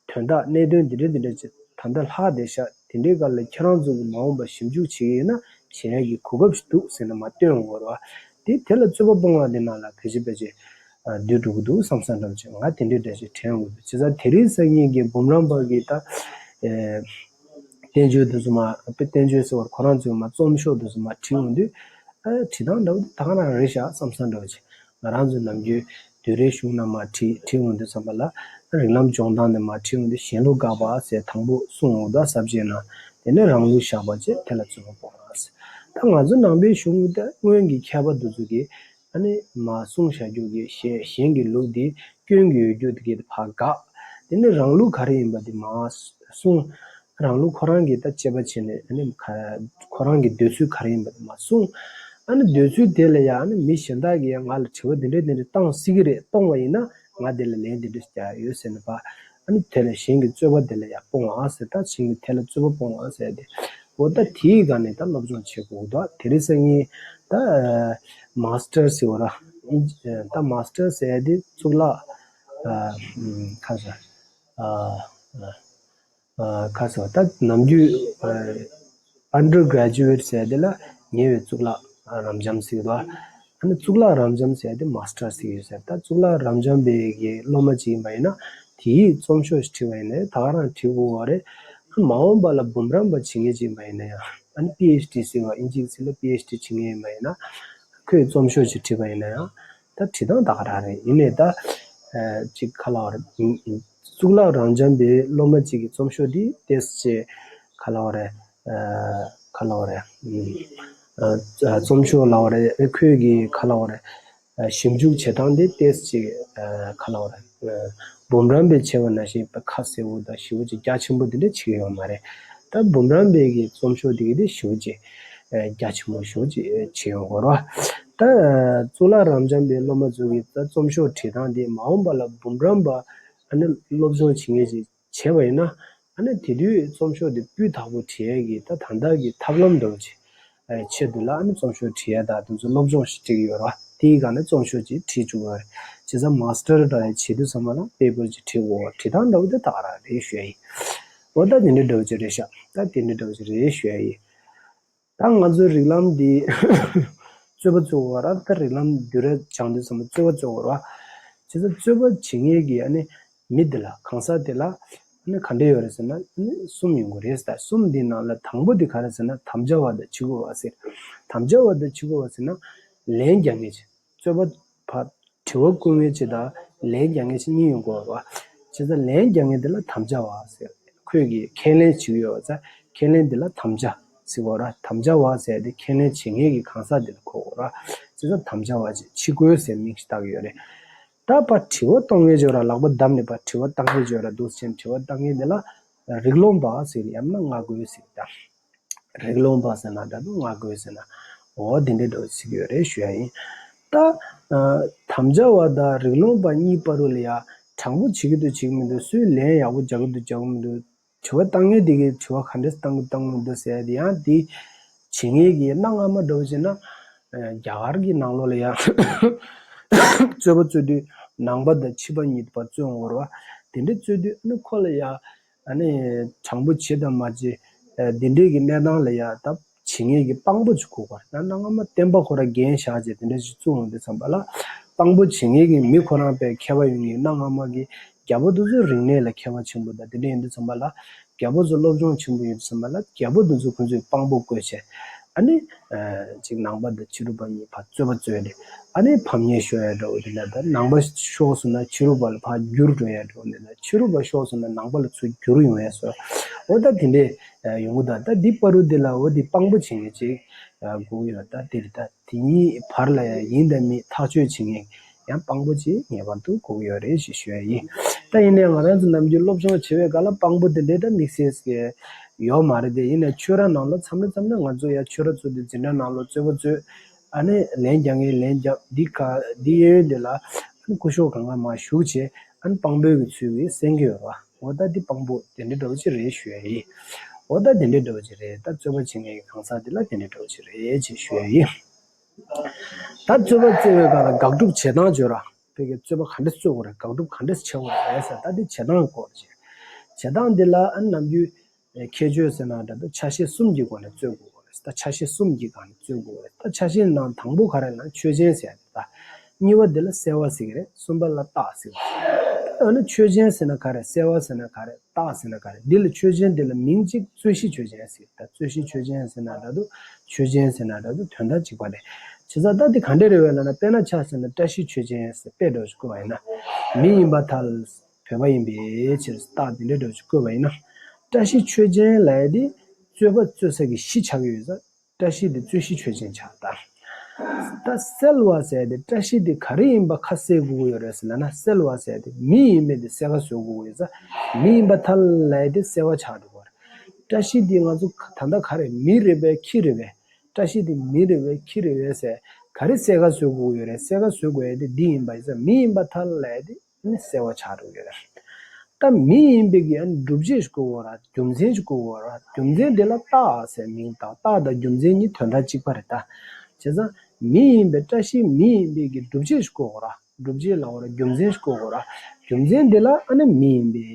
དོན་དག་གནད་དོན་འདི་འདྲ་འདི་འདྲ་ཅིག་ད་ལྟ་ལྷག་བསྡད་ཤག་དེ་འདྲའི་སྐབས་ལ་ཁྱེད་རང་ཚོ་གི་མ་འོངས་པ་ཞིབ་འཇུག་བྱེད་ཀྱི་ཡོད་ན་བྱེད་ཡ་གི་གོ་སྐབས་ཤིག་འདུག་ཟེར་ནས་མར་སྟོན་འོང་གི་རེད་བ། དེ་དེ་ལ་རྩོད་པ་སྤོང་བ་དེ་ནང་ལ་ཕལ་ཆེར་ཕལ་ཆེར་སྡོད་འགྲོ་གི་འདུག་བསམ་བསམ་འདྲ་བོ་ཅིག་ང་དེ་འདྲའི་འདྲ་ཞིག་དྲན་འོང་གི་འདུག་བྱས་ཙང་དེ་རིང་སང་ཉིན་གྱི་འབུམ་རམས་པ་གི་ད་ཨེ། བསྟན་བཅོས་དེ་ཚོ་མ་དཔེ་བསྟན་བཅོས་ཟེར་བར་ཁོ་རང་ཚོས་མ་རྩོམ་ཤོག་དེ་ཚོ་མ་བྲིས་འོང་དུས་ཨ་བྲིས་སྟངས་འདྲ་བོ་དེ་ད་ག་རང་རེད་ཤག་བསམ་བསམ་འདྲ་བོ་ཅིག་ང་རང་ཚོ་ནམ་རྒྱུན་དུས་རེ་གཞུང་ན་མ་བྲིས་བྲིས་འོང་དུས་ཙམ་པ་ལ་རིགས་ལམ་སྦྱོང་སྟངས་དེ་མ་བྲིས་འོང་དུས་གཞན་ལུགས་དགག་པ་ཟེར་དང་པོ་གསུངས་འོང་ད་ཟབ་རྒྱས་ན་དེ་ནས་རང་ལུགས་བཞག་པ་བྱས་དེ་ལ་རྩོད་པ་སྤོང་བ་ཟེར། ད་ང་ཚོ་ནང་པའི་གཞུང་དེ་སྔོན་གྱི་མཁས་པ་དེ་ཚོ་གིས་ཨ་ནི་མ་གསུངས་བཞག་རྒྱུ་གི་གཞན་གཞན་གྱི་ལུགས་འདི་སྐྱོན་གྱི་ཡོད་རྒྱུ་དེ་གའི་ཕར་དགག་དེ་ནི་རང་ལུགས་ག་རེ་ཡིན་པ་དེ་མ་གསུངས། རང་ལུགས་ཁོ་རང་གིས་ད་དཔྱད་པ་བྱས་ནས་ཨ་ནི་ཁོ་རང་གི་འདོད་ཚུལ་ག་རེ་ཡིན་པ་དེ་མ་གསུངས། ཨ་ནི་འདོད་ཚུལ་དེ་ལ་ཡང་ཨ་ནི་མི་གཞན་དག་གིས་ཡང་ང་ལ་དྲི་བ་འདི་འདྲ་འདི་འདྲ་བཏང་སྲིད་ཀྱི་རེད་གཏོང་བ་ཡིན་ན་ང་དེ་ལ་ལན་འདི་འདྲ་རྒྱག་ཡོད་ཟེར་ནས་པ། ཨ་ནི་དེ་ལ་གཞན་གྱི་རྩོད་པ་དེ་ལ་ཡང་སྤོང་བ་ཟེར་ད་གཞན་གྱི་དེ་ལ་རྩོད་པ་སྤོང་བ་ཟེར་ཏེ། འོ་ད་དེའི་སྒང་ནས་ད་སློབ་སྦྱོང་བྱེད་དགོས་འདུག་དེ་རིང་སང་ཉིན་ད་མཱ་སི་ཊར་ཟེར་བ་ར། ད་མཱ་སི་ཊར་ཟེར་ཡ་དེ་གཙུག་ལག་ཁ་ཟེར། ཁ་ཟེར་བ་ད་ནམ་རྒྱུན་ཨན་ཌར་གྷ་རེ་ཇུ་ཨེ་ཊི་ཟེར་ཡ་དེ་ལ་ཉེ་བའི་གཙུག་ལག་རབ་འབྱམས་ཟེར་གི་འདུག་ཨ་ནི་གཙུག་ལག་རབ་འབྱམས་ཟེར་ཡ་དེ་མཱ་སི་ཊར་ཟེར་གི་ཡོད་ཟེར། ད་གཙུག་ལག་རབ་འབྱམས་པའི་གི་སློབ་མ་ཅིག་ཡིན་པ་ཡིན་ན་དེའི་རྩོམ་ཤོག་ཞིག་བྲིས་པ་ཡིན་ན་ད་ག་རང་བྲིས་དགོས་པ་རེད། ཨ་མ་འོངས་པ་ལ་འབུམ་རམས་པ་བྱེད་མཁན་ཅིག་ཡིན་པ་ཡིན་ན་ཡང་ཨ་ནི་པི་ཨེཆ་ཌི་ཟེར་བ་ཨིན་ཇིའི་ཚིག་ལ་པི་ཨེཆ་ཌི་བྱེད་མཁན་ཡིན་པ་ཡིན་ན་ཁོས་རྩོམ་ཤོག་ཅིག་བྲིས་པ་ཡིན་ན་ཡང་ད་བྲིས་སྟངས་ད་ག་རང་རེད། ཡིན་ནའི་ད་ཅིག་ག་ལབ་རེད། གཙུག་ལག་རབ་འབྱམས་པའི་སློབ་མ་ཅིག་གི་རྩོམ་ཤོག་འདི་ཏོག་ཙམ་ག་ལབ་རེད། ག་ལབ་རེད། རྩོམ་ཤོག་ལབ་རེད། ཁོས་ཀྱི་ག་ལབ་རེད། ཞིབ་འཇུག་བྱེད་སྟངས་དེ་ཏོག་ཙམ་ཅིག་ག་ལབ་དགོས་རེད། འབུམ་རམས་པས་བྱས་པ་ནང་བཞིན་ཁ་གསལ་པོ་དང་ཞིབ་པོ་ཅིག་རྒྱ་ཆེན་པོ་དེ་འདྲ་བྱེད་ཀྱི་ཡོད་མ་རེད། ད་འབུམ་རམས་པའི་གི་རྩོམ་ཤོག་དེ་གི་དེ་ཞིབ་པོ་ཅིག་རྒྱ་ཆེན་པོ་ཞིབ་པོ་ཅིག་བྱེད་ཡོང་དགོས་རེད། ད་གཙུག་ལག་རབ་འབྱམས་པའི་སློབ་མ་ཚོ་གི་ད་རྩོམ་ཤོག་བྲིས་སྟངས་དེ་མ་འོངས་པ་ལ་འབུམ་རམས་པ་ཨ་ནི་སློབ་སྦྱོང་བྱེད་མཁན་ཞིག་བྱས་པ་ཡིན་ན། ཨ་ནི་དེ་དུས་རྩོམ་ཤོག་དེ་སྤུས་དག་པོ་བྲིས་ཡས་ཀྱི་ད་ད་ལྟ་གི་ཐབས་ལམ་འདྲ་བོ་ཅིག་ཆེད་དུ་ལ་ཨ་ནི་རྩོམ་ཤོག་བྲིས་ཡས་ད་དེ་ཚོ་སློབ་སྦྱོང་ཞིག་སྤྲད་ཀྱི་ཡོད་རེད་བ། དེའི་སྒང་ནས་རྩོམ་ཤོག་ཅིག་བྲིས་བཅུག་ཡོད་རེད། བྱས་ཙང་མཱ་སི་ཊར་འདྲ་ཡ་བྱེད་དུས་ཙམ་པ་ལ་པེ་པར་ཅིག་བྲིས་དགོས། བྲིས་སྟངས་འདྲ་བོ་དེ་ད་ག་རང་རེད་ཞུ་ཡ་ཡིན། འོ་ད་དེ་འདྲ་འདྲ་བོ་ཅིག་རེད་ཤག་ད་དེ་འདྲ་འདྲ་བོ་ཅིག་རེད་ཞུ་ཡ་ཡིན། ད་ང་ཚོའི་རིགས་ལམ་འདི་རྩོད་པ་རྩོད་དགོས་ར། ད་རིགས་ལམ་བསྡུས་གྲྭ་སྦྱང་དུས་ཙམ་པ་རྩོད་པ་རྩོད་དགོས་ར། བྱས་ཙང་རྩོད་པ་བྱེད་མཁན་གྱི་ཨ་ནི་མི་འདི་ལ་གང་ཟག་འདི་ལ་ཨ་ནི་ག་འདྲ་ཡོད་རེད་ཟེར་ན་ཨ་ནི་གསུམ་ཡོང་གི་རེད་ཟེར། གསུམ་འདི་ནང་ལ་དང་པོ་འདི་ག་རེ་ཟེར་ན་དམ་བཅའ་བ་དང་བྱེད་དགོས་པ་ཟེར། དམ་བཅའ་བ་དང་བྱེད་དགོས་པ་ཟེར་ན་ལན་རྒྱག་མཁན་ཅིག་རྩོད་པ་ཕར་དྲི་བ་བཀོད་མཁན་ཅིག་དང་ལན་རྒྱག་མཁན་ཅིག་གཉིས་ཡོང་གི་ཡོད་རེད་བ། བྱས་ཙང་ལན་རྒྱག་མཁན་དེ་ལ་དམ་བཅའ་བ་ཟེར། ཁོས་ཀྱིས་ཁས་ལེན་བྱེད་ཀྱི་ཡོད་པ་ཙང་ཁས་ལེན་དེ་ལ་དམ་བཅའ་ཟེར་གྱི་ཡོད་རེད། དམ་བཅའ་བ་ཟེར་དེ་ཁས་ལེན་བྱེད་མཁན་གྱི་གང་ཟག་དེ་ལ་གོ་དགོས་རེད། བྱས་ཙང་དམ་བཅའ་བ་ཅིག་ཕྱི་རྒོལ་ཟེར་མིང་ཞིག་བཏགས་ཀྱི་ཡོད་རེད། ད་ཕར་དྲི་བ་གཏོང་མཁན་ཅིག་ཡོད་རེད། ལག་པ་བརྡབས་ནས་ཕར་དྲི་བ་བཏང་མཁན་ཅིག་ཡོད་རེད། འདུག་སེ་བྱས་ནས་དྲི་བ་བཏང་མཁན་དེ་ལ་རིགས་ལོངས་པ་ཟེར་ཡང་ན་སྔ་རྒོལ་ཟེར་ད། རིགས་ལོངས་པ་ཟེར་ན་འདྲ་འདུག་སྔ་རྒོལ་ཟེར་ན། འོ་དེ་འདྲའི་འདྲ་བོ་ཞིག་ཡོད་རེད་ཞུ་ཡ་ཡིན། ད་ཨ་དམ་བཅའ་བ་དང་རིགས་ལོངས་པ་གཉིས་བར་དུ་ལ་ཡ་དྲང་པོ་བྱེད་ཀྱི་འདུག་བྱེད་ཀྱི་མི་འདུག་སུས་ལན་ཡག་པོ་རྒྱག་གི་འདུག་རྒྱག་གི་མི་འདུག་དྲི་བ་བཏང་མཁན་དེ་གིས་དྲི་བ་ག་འདྲས་བཏང་གི་བཏང་གི་མི་འདུག་ཟེར་ཡ་དེ་ཡང་དེ་བྱེད་མཁན་གྱི་གནའ་སྔ་མ་འདྲ་བོ་བྱས་ན་ཨ་རྒྱ་གར་གྱི་ནང་ལོགས་ལ་ཡ་རྩོད་པ་རྩོད་དུས་ནང་པ་དང་ཕྱི་པ་གཉིས་བར་རྩོད་འོང་བ་རེད་བ། དེ་འདྲས་རྩོད་དུས་ཨ་ནི་ཁོ་ལ་ཡ། ཨ་ནི་དྲང་པོ་བྱེད་དང་མ་བྱེད། ཨ་འདི་འདྲའི་གི་གནས་སྟངས་ལ་ཡ་ད་བྱེད་མཁན་གྱི་དཔང་པོ་ཅིག་དགོས་པ་རེད། ད་གནའ་སྔ་མ་བསྟན་པ་ཁོ་རང་འགན་བཞག་བྱས་དེ་འདྲ་ཞིག་བཙུགས་འོང་དུས་ཙམ་པ་ལ། དཔང་པོ་བྱེད་མཁན་གྱི་མི་ཁོ་རང་དཔེ་མཁས་པ་ཡོང་གི། གནའ་སྔ་མ་གི་རྒྱལ་པོ་དེ་ཚོའི་རིག་གནས་ལ་མཁས་པ་ཆེན་པོ་དང་དེ་འདྲ་ཡིན་དུས་ཙམ་པ་ལ། རྒྱལ་པོ་ཚོ་སློབ་སྦྱོང་ཆེན་པོ་ཡོད་དུས་ཙམ་པ་ལ་རྒྱལ་པོ་དེ་ཚོ་ཁོ་ཚོས་དཔང་པོ་བཀོལ་བྱས། ཨ་ནི། ཨ་ཅིག་ནང་པ་དང་ཕྱི་རོལ་པ་གཉིས་ཕར་རྩོད་པ་རྩོད་ནས། ཨ་ནི་ཕམ་ཉེས་ཤོར་ཡ་འདྲ་བོ་དེ་འདྲ་དང་། ནང་པ་ཤོར་སོང་ན་ཕྱི་རོལ་པ་ལ་ཕར་འགྱུར་འགྲོ་ཡ་འདྲ་བོ་དེ་འདྲ། ཕྱི་རོལ་པ་ཤོར་སོང་ན་ནང་པ་ལ་ཚུར་འགྱུར་ཡོང་ཡ་བཟོ། འོ་ད་དེ་འདྲས་ཡོང་གི། ད་ད་འདི་བར་དུ་དེ་ལ་འོ་དེ་དཔང་པོ་བྱེད་མཁན་ཅིག་དགོས་ཀྱི་ཡོད། ད་དེ་རེད། ད་དེ་གཉིས་བར་ལ་ཡ་ཡིན་དང་མིན་ཐག་གཅོད་བྱེད་མཁན་ཡང་དཔང་པོ་ཅིག་ངེས་པར་དུ་དགོས་ཀྱི་ཡོད་རེད་ཞེས་ཞུ་ཡ་ཡིན། ད་ཡིན་ནའི་ང་རང་ཚོ་ནམ་རྒྱུན་སློབ་སྦྱོང་བྱེད་པའི་སྐབས་ལ་དཔང་པོ་དེ་འདྲས་ད་དམིགས་བསལ་ཡོད་མ་རེད་དེ། ཡིན་ནའི་ཆོས་ར་ནང་ལ་མཚམས་རེ་མཚམས་རེ་ང་ཚོ་ཡ་ཆོས་ར་ཚོ་དེ་འཛིན་གྲྭ་ནང་ལ་རྩོད་པ་རྩོད། ཨ་ནི་ལན་རྒྱག་མཁན་ལན་རྒྱབ། འདི་ག་འདི་གཡས་གཡོན་དེ་ལ་ཨ་ནི་སྐུ་ཞབས་གང་ག་མར་བཞུགས་བྱས་ཨ་ནི་དཔང་པོའི་གི་ཚུལ་གྱིས་གསན་གྱི་ཡོད་རེད་བ། འོ་ད་འདི་དཔང་པོ་དེ་འདྲ་འདྲ་བོ་ཅིག་རེད་ཞུ་ཡ་ཡིན། འོ་ད་དེ་འདྲ་འདྲ་བོ་ཅིག་རེད། ད་རྩོད་པ་བྱེད་མཁན་གྱི་གང་ཟག་དེ་ལ་དེ་འདྲ་འདྲ་བོ་ཅིག་རེད་ཅེས་ཞུ་ཡ་ཡིན། ད་རྩོད་པ་རྩོད་པའི་སྐབས་ལ་དགག་སྒྲུབ་བྱེད་སྟངས་བརྗོད་ར། བོད་ཀྱི་རྩོད་པ་ག་འདྲས་རྩོད་དགོས་རེད། དགག་སྒྲུབ་ག་འདྲས་བྱེད་དགོས་རེད་ཟེར། ད་འདི་བྱེད་སྟངས་སྐོར་བྱེད། བྱེད་སྟངས་འདི་ལ་ཨ་ནི་ནམ་རྒྱུན་ཁྱད་ཆོས་ཟེར་ན་འདྲ་འདུག་ཆ་ཤས་གསུམ་གྱི་སྒོ་ནས་རྩོད་དགོས་རེད། ད་ཆ་ཤས་གསུམ་གྱི་སྒང་ནས་རྩོད་དགོས་རེད། ད་ཆ་ཤས་ནང་དང་པོ་ག་རེ་ལབ་ན་ཆོས་ཅན་ཟེར་ཡ་རེད། ད་གཉིས་པ་འདི་ལ་བསལ་བ་ཟེར་གྱི་རེད། གསུམ་པ་ལ་རྟགས་ཟེར་གྱི་རེད། ད་ཨ་ནི་ཆོས་ཅན་ཟེར་ན་ག་རེ། བསལ་བ་ཟེར་ན་ག་རེ། རྟགས་ཟེར་ན་ག་རེ། འདི་ལ་ཆོས་ཅན་འདི་ལ་མིང་གཅིག་རྩོད་གཞི་ཆོས་ཅན་ཟེར། ད་རྩོད་གཞི་ཆོས་ཅན་ཟེར་ན་འདྲ་འདུག་ཆོས་ཅན་ཟེར་ན་འདྲ་འདུག་དོན་དག་གཅིག་པ་རེད། བྱས་ཙང་ད་འདི་ག་འདྲ་རེད་བས་ལབ་ན། དཔེར་ན་ཆ་བཞག་ན་བཀྲ་ཤིས་ཆོས་ཅན་ཟེར་དཔེ་འདྲ་བོ་ཞིག་བཀོད་པ་ཡིན་ན། མི་ཡིན་པར་ཐལ། བོད་པ་ཡིན་པའི་ཕྱིར། རྟགས་འདི་འདྲ་འདྲ་བོ་ཞིག་བཀོད་པ་ཡིན་ན། བཀྲ་ཤིས་ཆོས་ཅན་ལབ་ཡ་འདི་རྩོད་པ་རྩོད་ས་གི་གཞི་ཆགས་ཀྱི་ཡོད་ཙང་། བཀྲ་ཤིས་འདི་རྩོད་གཞི་ཆོས་ཅན་ཆགས། ད་ད་བསལ་བ་ཟེར་ཡ་དེ་བཀྲ་ཤིས་འདི་ག་རེ་ཡིན་པ་ཁ་གསལ་དགོས་ཀྱི་ཡོད་རེད་ཟེར་ལབ་ན། བསལ་བ་ཟེར་ཡ་དེ་མི་ཡིན་མིན་དེ་གསལ་ཁ་བཟོ་དགོས་ཀྱི་ཡོད་ཙང་། མི་ཡིན་པར་ཐལ་ལབ་ཡ་དེ་བསལ་བ་ཆགས་འགྲོ་གི་རེད། བཀྲ་ཤིས་འདི་ང་ཚོ་ད་ལྟ་ག་རེ། མི་རེད་པས་ཁྱི་རེད་པས། བཀྲ་ཤིས་འདི་མི་རེད་པས་ཁྱི་རེད་པས་ཟེར་ག་རེ་གསལ་ཁ་བཟོ་དགོས་ཀྱི་ཡོད་རེད། གསལ་ཁ་བཟོ་དགོས་ཡ་དེ་འདི་ཡིན་པ་ཡིན་ཙང་། མི་ཡིན་པར་ཐལ་ལབ་ཡ་དེ། ནི་གསལ་བ་ཆགས་འགྲོ་གི་རེད། ད་མི་ཡིན་པའི་གི་ཨ་ནི་སྒྲུབ་བྱེད་ཞིག་དགོས་ར། རྒྱུ་མཚན་ཞིག་དགོས་ར། རྒྱུ་མཚན་དེ་ལ་རྟགས་ཟེར་མིང་བཏགས། རྟགས་དང་རྒྱུ་མཚན་གཉིས་དོན་དག་གཅིག་པ་རེད་ད། བྱས་ཙང་མི་ཡིན་པའི་བཀྲ་ཤིས་མི་ཡིན་པའི་གི་སྒྲུབ་བྱེད་ཞིག་དགོས་ར། སྒྲུབ་བྱེད་ལབ་ར། རྒྱུ་མཚན་ཞིག་དགོས་ར། རྒྱུ་མཚན་དེ་ལ་ཨ་ནི་མི་ཡིན་པའི་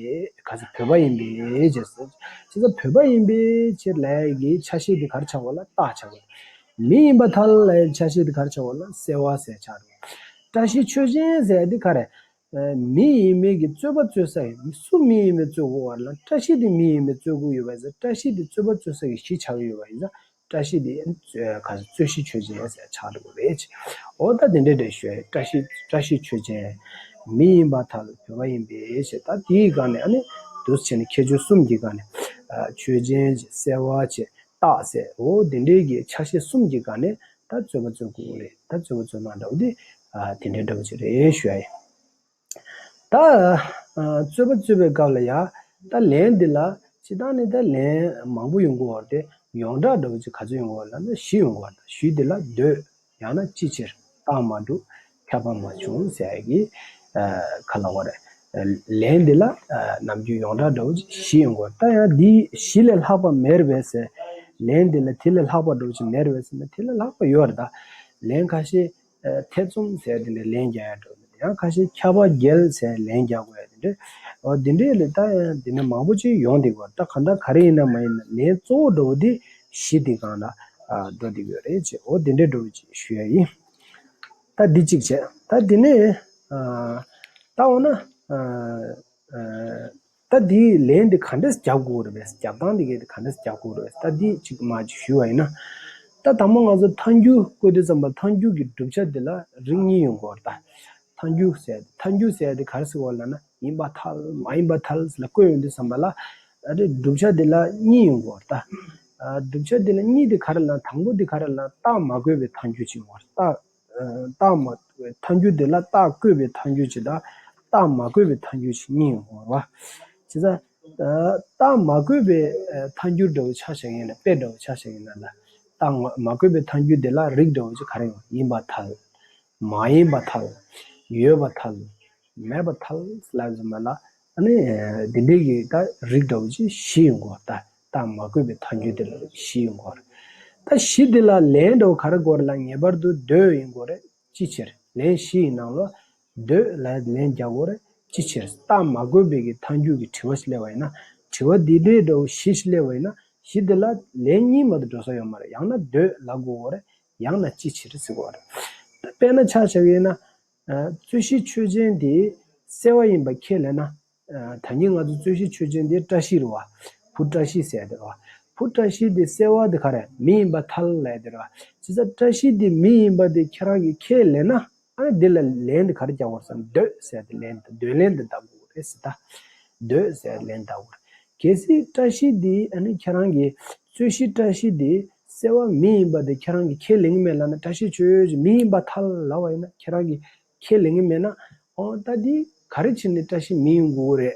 ག་ཚོད་བོད་པ་ཡིན་པའི་བྱས་ཙང་། བྱས་ཙང་བོད་པ་ཡིན་པའི་ཕྱིར་ལབ་ཡ་གི་ཆ་ཤས་དེ་ག་རེ་ཆགས་པ་ལ་རྟགས་ཆགས་པ། མི་ཡིན་པར་ཐལ་ལབ་ཡ་ཆ་ཤས་དེ་ག་རེ་ཆགས་པ་ལ་བསལ་བ་ཟེར་ཆགས་འགྲོ། བཀྲ་ཤིས་ཆོས་ཅན་ཟེར་ཡ་དེ་ག་རེ། མི་ཡིན་མིན་གྱི་རྩོད་པ་རྩོད་ས་ཡིན། སུ་མི་ཡིན་མིན་རྩོད་དགོས་པ་ལ། བཀྲ་ཤིས་དེ་མི་ཡིན་མིན་རྩོད་དགོས་ཡོད་པ་ཡིན་ཙང་། བཀྲ་ཤིས་དེ་རྩོད་པ་རྩོད་ས་གི་གཞི་ཆགས་ཡོད་པ་ཡིན་ཙང་། བཀྲ་ཤིས་དེ་ག་རྩོད་གཞི་ཆོས་ཅན་ཟེར་ཆགས་འགྲོ་གི་རེད། འོ་ད་དེ་འདྲ་འདྲ་ཞུ་ཡ། བཀྲ་ཤིས་བཀྲ་ཤིས་ཆོས་ཅན། མི་ཡིན་པར་ཐལ། བོད་པ་ཡིན་པའི་ཕྱིར། ད་དེའི་སྒང་ནས་ཨ་ནི་འདུག་སེ་བྱས་ནས་ཁྱད་ཆོས་གསུམ་གྱི་སྒང་ནས་ཆོས་ཅན་བྱས། བསལ་བ་བྱས། རྟགས་ཟེར། འོ་དེ་འདྲའི་གི་ཆ་ཤས་གསུམ་གྱི་སྒང་ནས་ད་རྩོད་པ་རྩོད་དགོས་རེད། ད་རྩོད་པ་རྩོད་ན་འདྲ་བོ་དེ་ ཨ་དེ་འདྲའི་འདྲ་བོ་ཅིག་རེད་ཞུ་ཡ་ཡིན། ད་ཨ་རྩོད་པ་རྩོད་པའི་སྐབས་ལ་ཡ་ད་ལན་འདི་ལ་སྤྱིར་བཏང་ནི་ད་ལན་མང་པོ་ཡོང་གི་ཡོད་རེད་དེ། ཡོངས་གྲགས་འདྲ་བོ་ཅིག་ག་ཚོད་ཡོང་གི་ཡོད་ལབ་ན་བཞི་ཡོང་གི་ཡོད་རེད། བཞི་འདི་ལ་འདོད། ཡང་ན་ཅི་ཕྱིར། རྟགས་མ་གྲུབ། ཁྱབ་པ་མ་བྱུང་ཟེར་ཡ་གི་ཨ་ག་ལབ་དགོས་རེད། ལན་འདི་ལ་ཨ་ནམ་རྒྱུན་ཡོངས་གྲགས་འདྲ་བོ་ཅིག་བཞི་ཡོང་གི་ཡོད་རེད། ད་ཡང་འདི་བཞི་ལས་ལྷག་པ་མེད་རེད་པས་ཟེར། ལན་འདི་ལ་དེ་ལས་ལྷག་པ་འདྲ་བོ་ཅིག་མེད་རེད་པས་ཟེར་ན་དེ་ལས་ལྷག་པ་ཡོད་རེད། ད་ལན་ཁ་ཤས་ཨ་ཐེ་ཚོམ་ཟེར་དེ་འདྲའི་ལན་རྒྱག་ཡ་འདྲ་བོ། ཡང་ཁ་ཤས་ཁྱབ་པ་འགལ་ཟེར་ལན་རྒྱག་དགོས་ཡ་དེ་འདྲ། འོ་དེ་འདྲའི་ལས་ད་ཡང་དེ་འདྲ་མང་པོ་ཅིག་ཡོང་བསྡད་ཀྱི་ཡོད། ད་གང་ལྟར་ག་རེ་ཡིན་ན་མ་ཡིན་ན་ལན་གཙོ་བོ་འདྲ་བོ་དེ་བཞི་དེ་སྒང་ལ་ཨ་འགྲོ་བསྡད་ཀྱི་ཡོད་རེད་ཅེས། འོ་དེ་འདྲའི་འདྲ་བོ་ཅིག་ཞུ་ཡ་ཡིན། ད་འདི་གཅིག་བྱས། ད་འདི་ནས་ཨ་ད་འོ་ན་ཨ་ཨ་ད་འདིའི་ལན་འདི་ག་འདྲས་རྒྱག་དགོས་རེད་པས། རྒྱབ་སྟངས་འདི་གའི་ག་འདྲས་རྒྱག་དགོས་རེད་པས། ད་འདི་གཅིག་མ་གཅིག་ཞུ་བ་ཡིན་ན། ད་དང་པོ་ང་ཚོ་ཐལ་འགྱུར་བཀོད་དུས་ཙམ་པ་ཐལ་འགྱུར་གྱི་བསྒྲུབ་བྱ་འདི་ལ་རིགས་གཉིས་ཡོང་གི་ཡོད་རེད། ད་ཐལ་འགྱུར་ཟེར་ཐལ་འགྱུར་ཟེར་དེ་ག་རེ་ཟེར་བ་ལབ་ན་ཡིན་པར་ཐལ་མ་ཡིན་པར་ཐལ་ཟེར་ལ་བཀོད་ཡོང་དུས་ཙམ་པ་ལ་ཨ་རེ་བསྒྲུབ་བྱ་འདི་ལ་གཉིས་ཡོང་གི་ཡོད་རེད། ད་ཨ་བསྒྲུབ་བྱ་འདི་ལ་གཉིས་དེ་ག་རེ་ལབ་ན། དང་པོ་དེ་ག་རེ་ལབ་ན་རྟགས་མ་བཀོད་པའི་ཐལ་འགྱུར་ཅིག་ཡོང་གི་ཡོད་རེད། རྟགས་རྟགས་མ་ཐལ་འགྱུར་དེ་ལ་རྟགས་བཀོད་པའི་ཐལ་འགྱུར་གཅིག་དང་རྟགས་མ་བཀོད་པའི་ཐལ་འགྱུར་གཅིག་གཉིས་ཡོང་གི་ཡོད་རེད་པ། བྱས་ཙང་ཨ་རྟགས་མ་བཀོད་པའི་ཨ་ཐལ་འགྱུར་འདྲ་བོ་ཆ་བཞག་ཡིན་ན། དཔེ་འདྲ་བོ་ཆ་བཞག་ཡིན་ན་ལ། རྟགས་མ་མ་བཀོད་པའི་ཐལ་འགྱུར་དེ་ལ་རིགས་འདྲ་བོ་ཅིག་ག་རེ་ཡོང་། ཡིན་པར་ཐལ། མ་ཡིན་པར་ཐལ། ཡོད་པར་ཐལ། མེད་པར་ཐལ་ལབ་ཙམ་པ་ལ་ཨ་ནི་འདི་འདྲའི་གི་ད་རིགས་འདྲ་བོ་ཅིག་བཞི་ཡོང་གི་ཡོད་རེད། ད་རྟགས་མ་བཀོད་པའི་ཐལ་འགྱུར་དེ་ལ་བཞི་ཡོང་གི་ཡོད་རེད། ད་བཞི་འདི་ལ་ལན་འདྲ་བོ་ག་རེ་དགོས་རེད་ལབ། ངེས་པར་དུ་འདོད་ཡིན་དགོས་རེད། ཅི་ཕྱིར། ལན་བཞི་ཡི་ནང་ལོགས་འདོད་ལ་ལན་རྒྱག་དགོས་རེད། ཅི་ཕྱིར། རྟགས་མ་བཀོད་པའི་གི་ཐལ་འགྱུར་གྱི་དྲི་བ་ཞིག་སླེབས་པ་ཡིན་ན། དྲི་བ་འདི་འདྲའི་འདྲ་བོ་བཞི་ཞིག་སླེབས་པ་ཡིན་ན་བཞི་འདི་ལ་ལན་གཉིས་མ་གཏོགས་འགྲོ་ས་ཡོད་མ་རེད། ཡང་ན་འདོད་ལབ་དགོས་རེད། ཡང་ན་ཅི་ཕྱིར་ཟེར་དགོས་རེད། ད་དཔེར་ན་ཆ་བཞག་པ་ཡིན་ན། ཨ་རྩོད་གཞི་ཆོས་ཅན་དེ་གསལ་བ་ཡིན་པ་ཁས་ལེན་ན། ཨ་ད་གིན་ང་ཚོ་རྩོད་གཞི་ཆོས་ཅན་དེ་བཀྲ་ཤིས་རེད་པ། བུ་བཀྲ་ཤིས་ཟེར་དེ་རེད་པ། བུ་བཀྲ་ཤིས་དེ་གསལ་བ་དེ་ག་རེ། མི་ཡིན་པར་ཐལ་ལབ་དེ་རེད་པ། བྱས་ཙང་བཀྲ་ཤིས་དེ་མི་ཡིན་པ་དེ་ཁྱེད་རང་གིས་ཁས་ལེན་ན། ཨ་ནི་འདི་ལ་ལན་དེ་ག་རེ་རྒྱག་དགོས་ཟེར་ན། འདོད་ཟེར་དེ་ལན་དེ་འདོད་ལན་དེ་བཏབ་དགོས་རེད་ཟེར། ད་འདོད་ཟེར་ལན་བཏབ་དགོས་རེད། གལ་སྲིད་བཀྲ་ཤིས་དེ་ཨ་ནི་ཁྱེད་རང་གིས་རྩོད་གཞི་བཀྲ་ཤིས་དེ་གསལ་བ་མི་ཡིན་པ་དེ་ཁྱེད་རང་གིས་ཁས་ལེན་གྱི་མེད་ལབ་ན། བཀྲ་ཤིས་ཆོས་ཅན་མི་ཡིན་པར་ཐལ་ལབ་པ་ཡིན་ན། ཁྱེད་རང་གིས་ཁས་ལེན་གྱི་མེད་ན། ཨོ་ད་འདི་ག་རེ་བྱས་ནས་བཀྲ་ཤིས་མི་ཡིན་དགོས་རེད་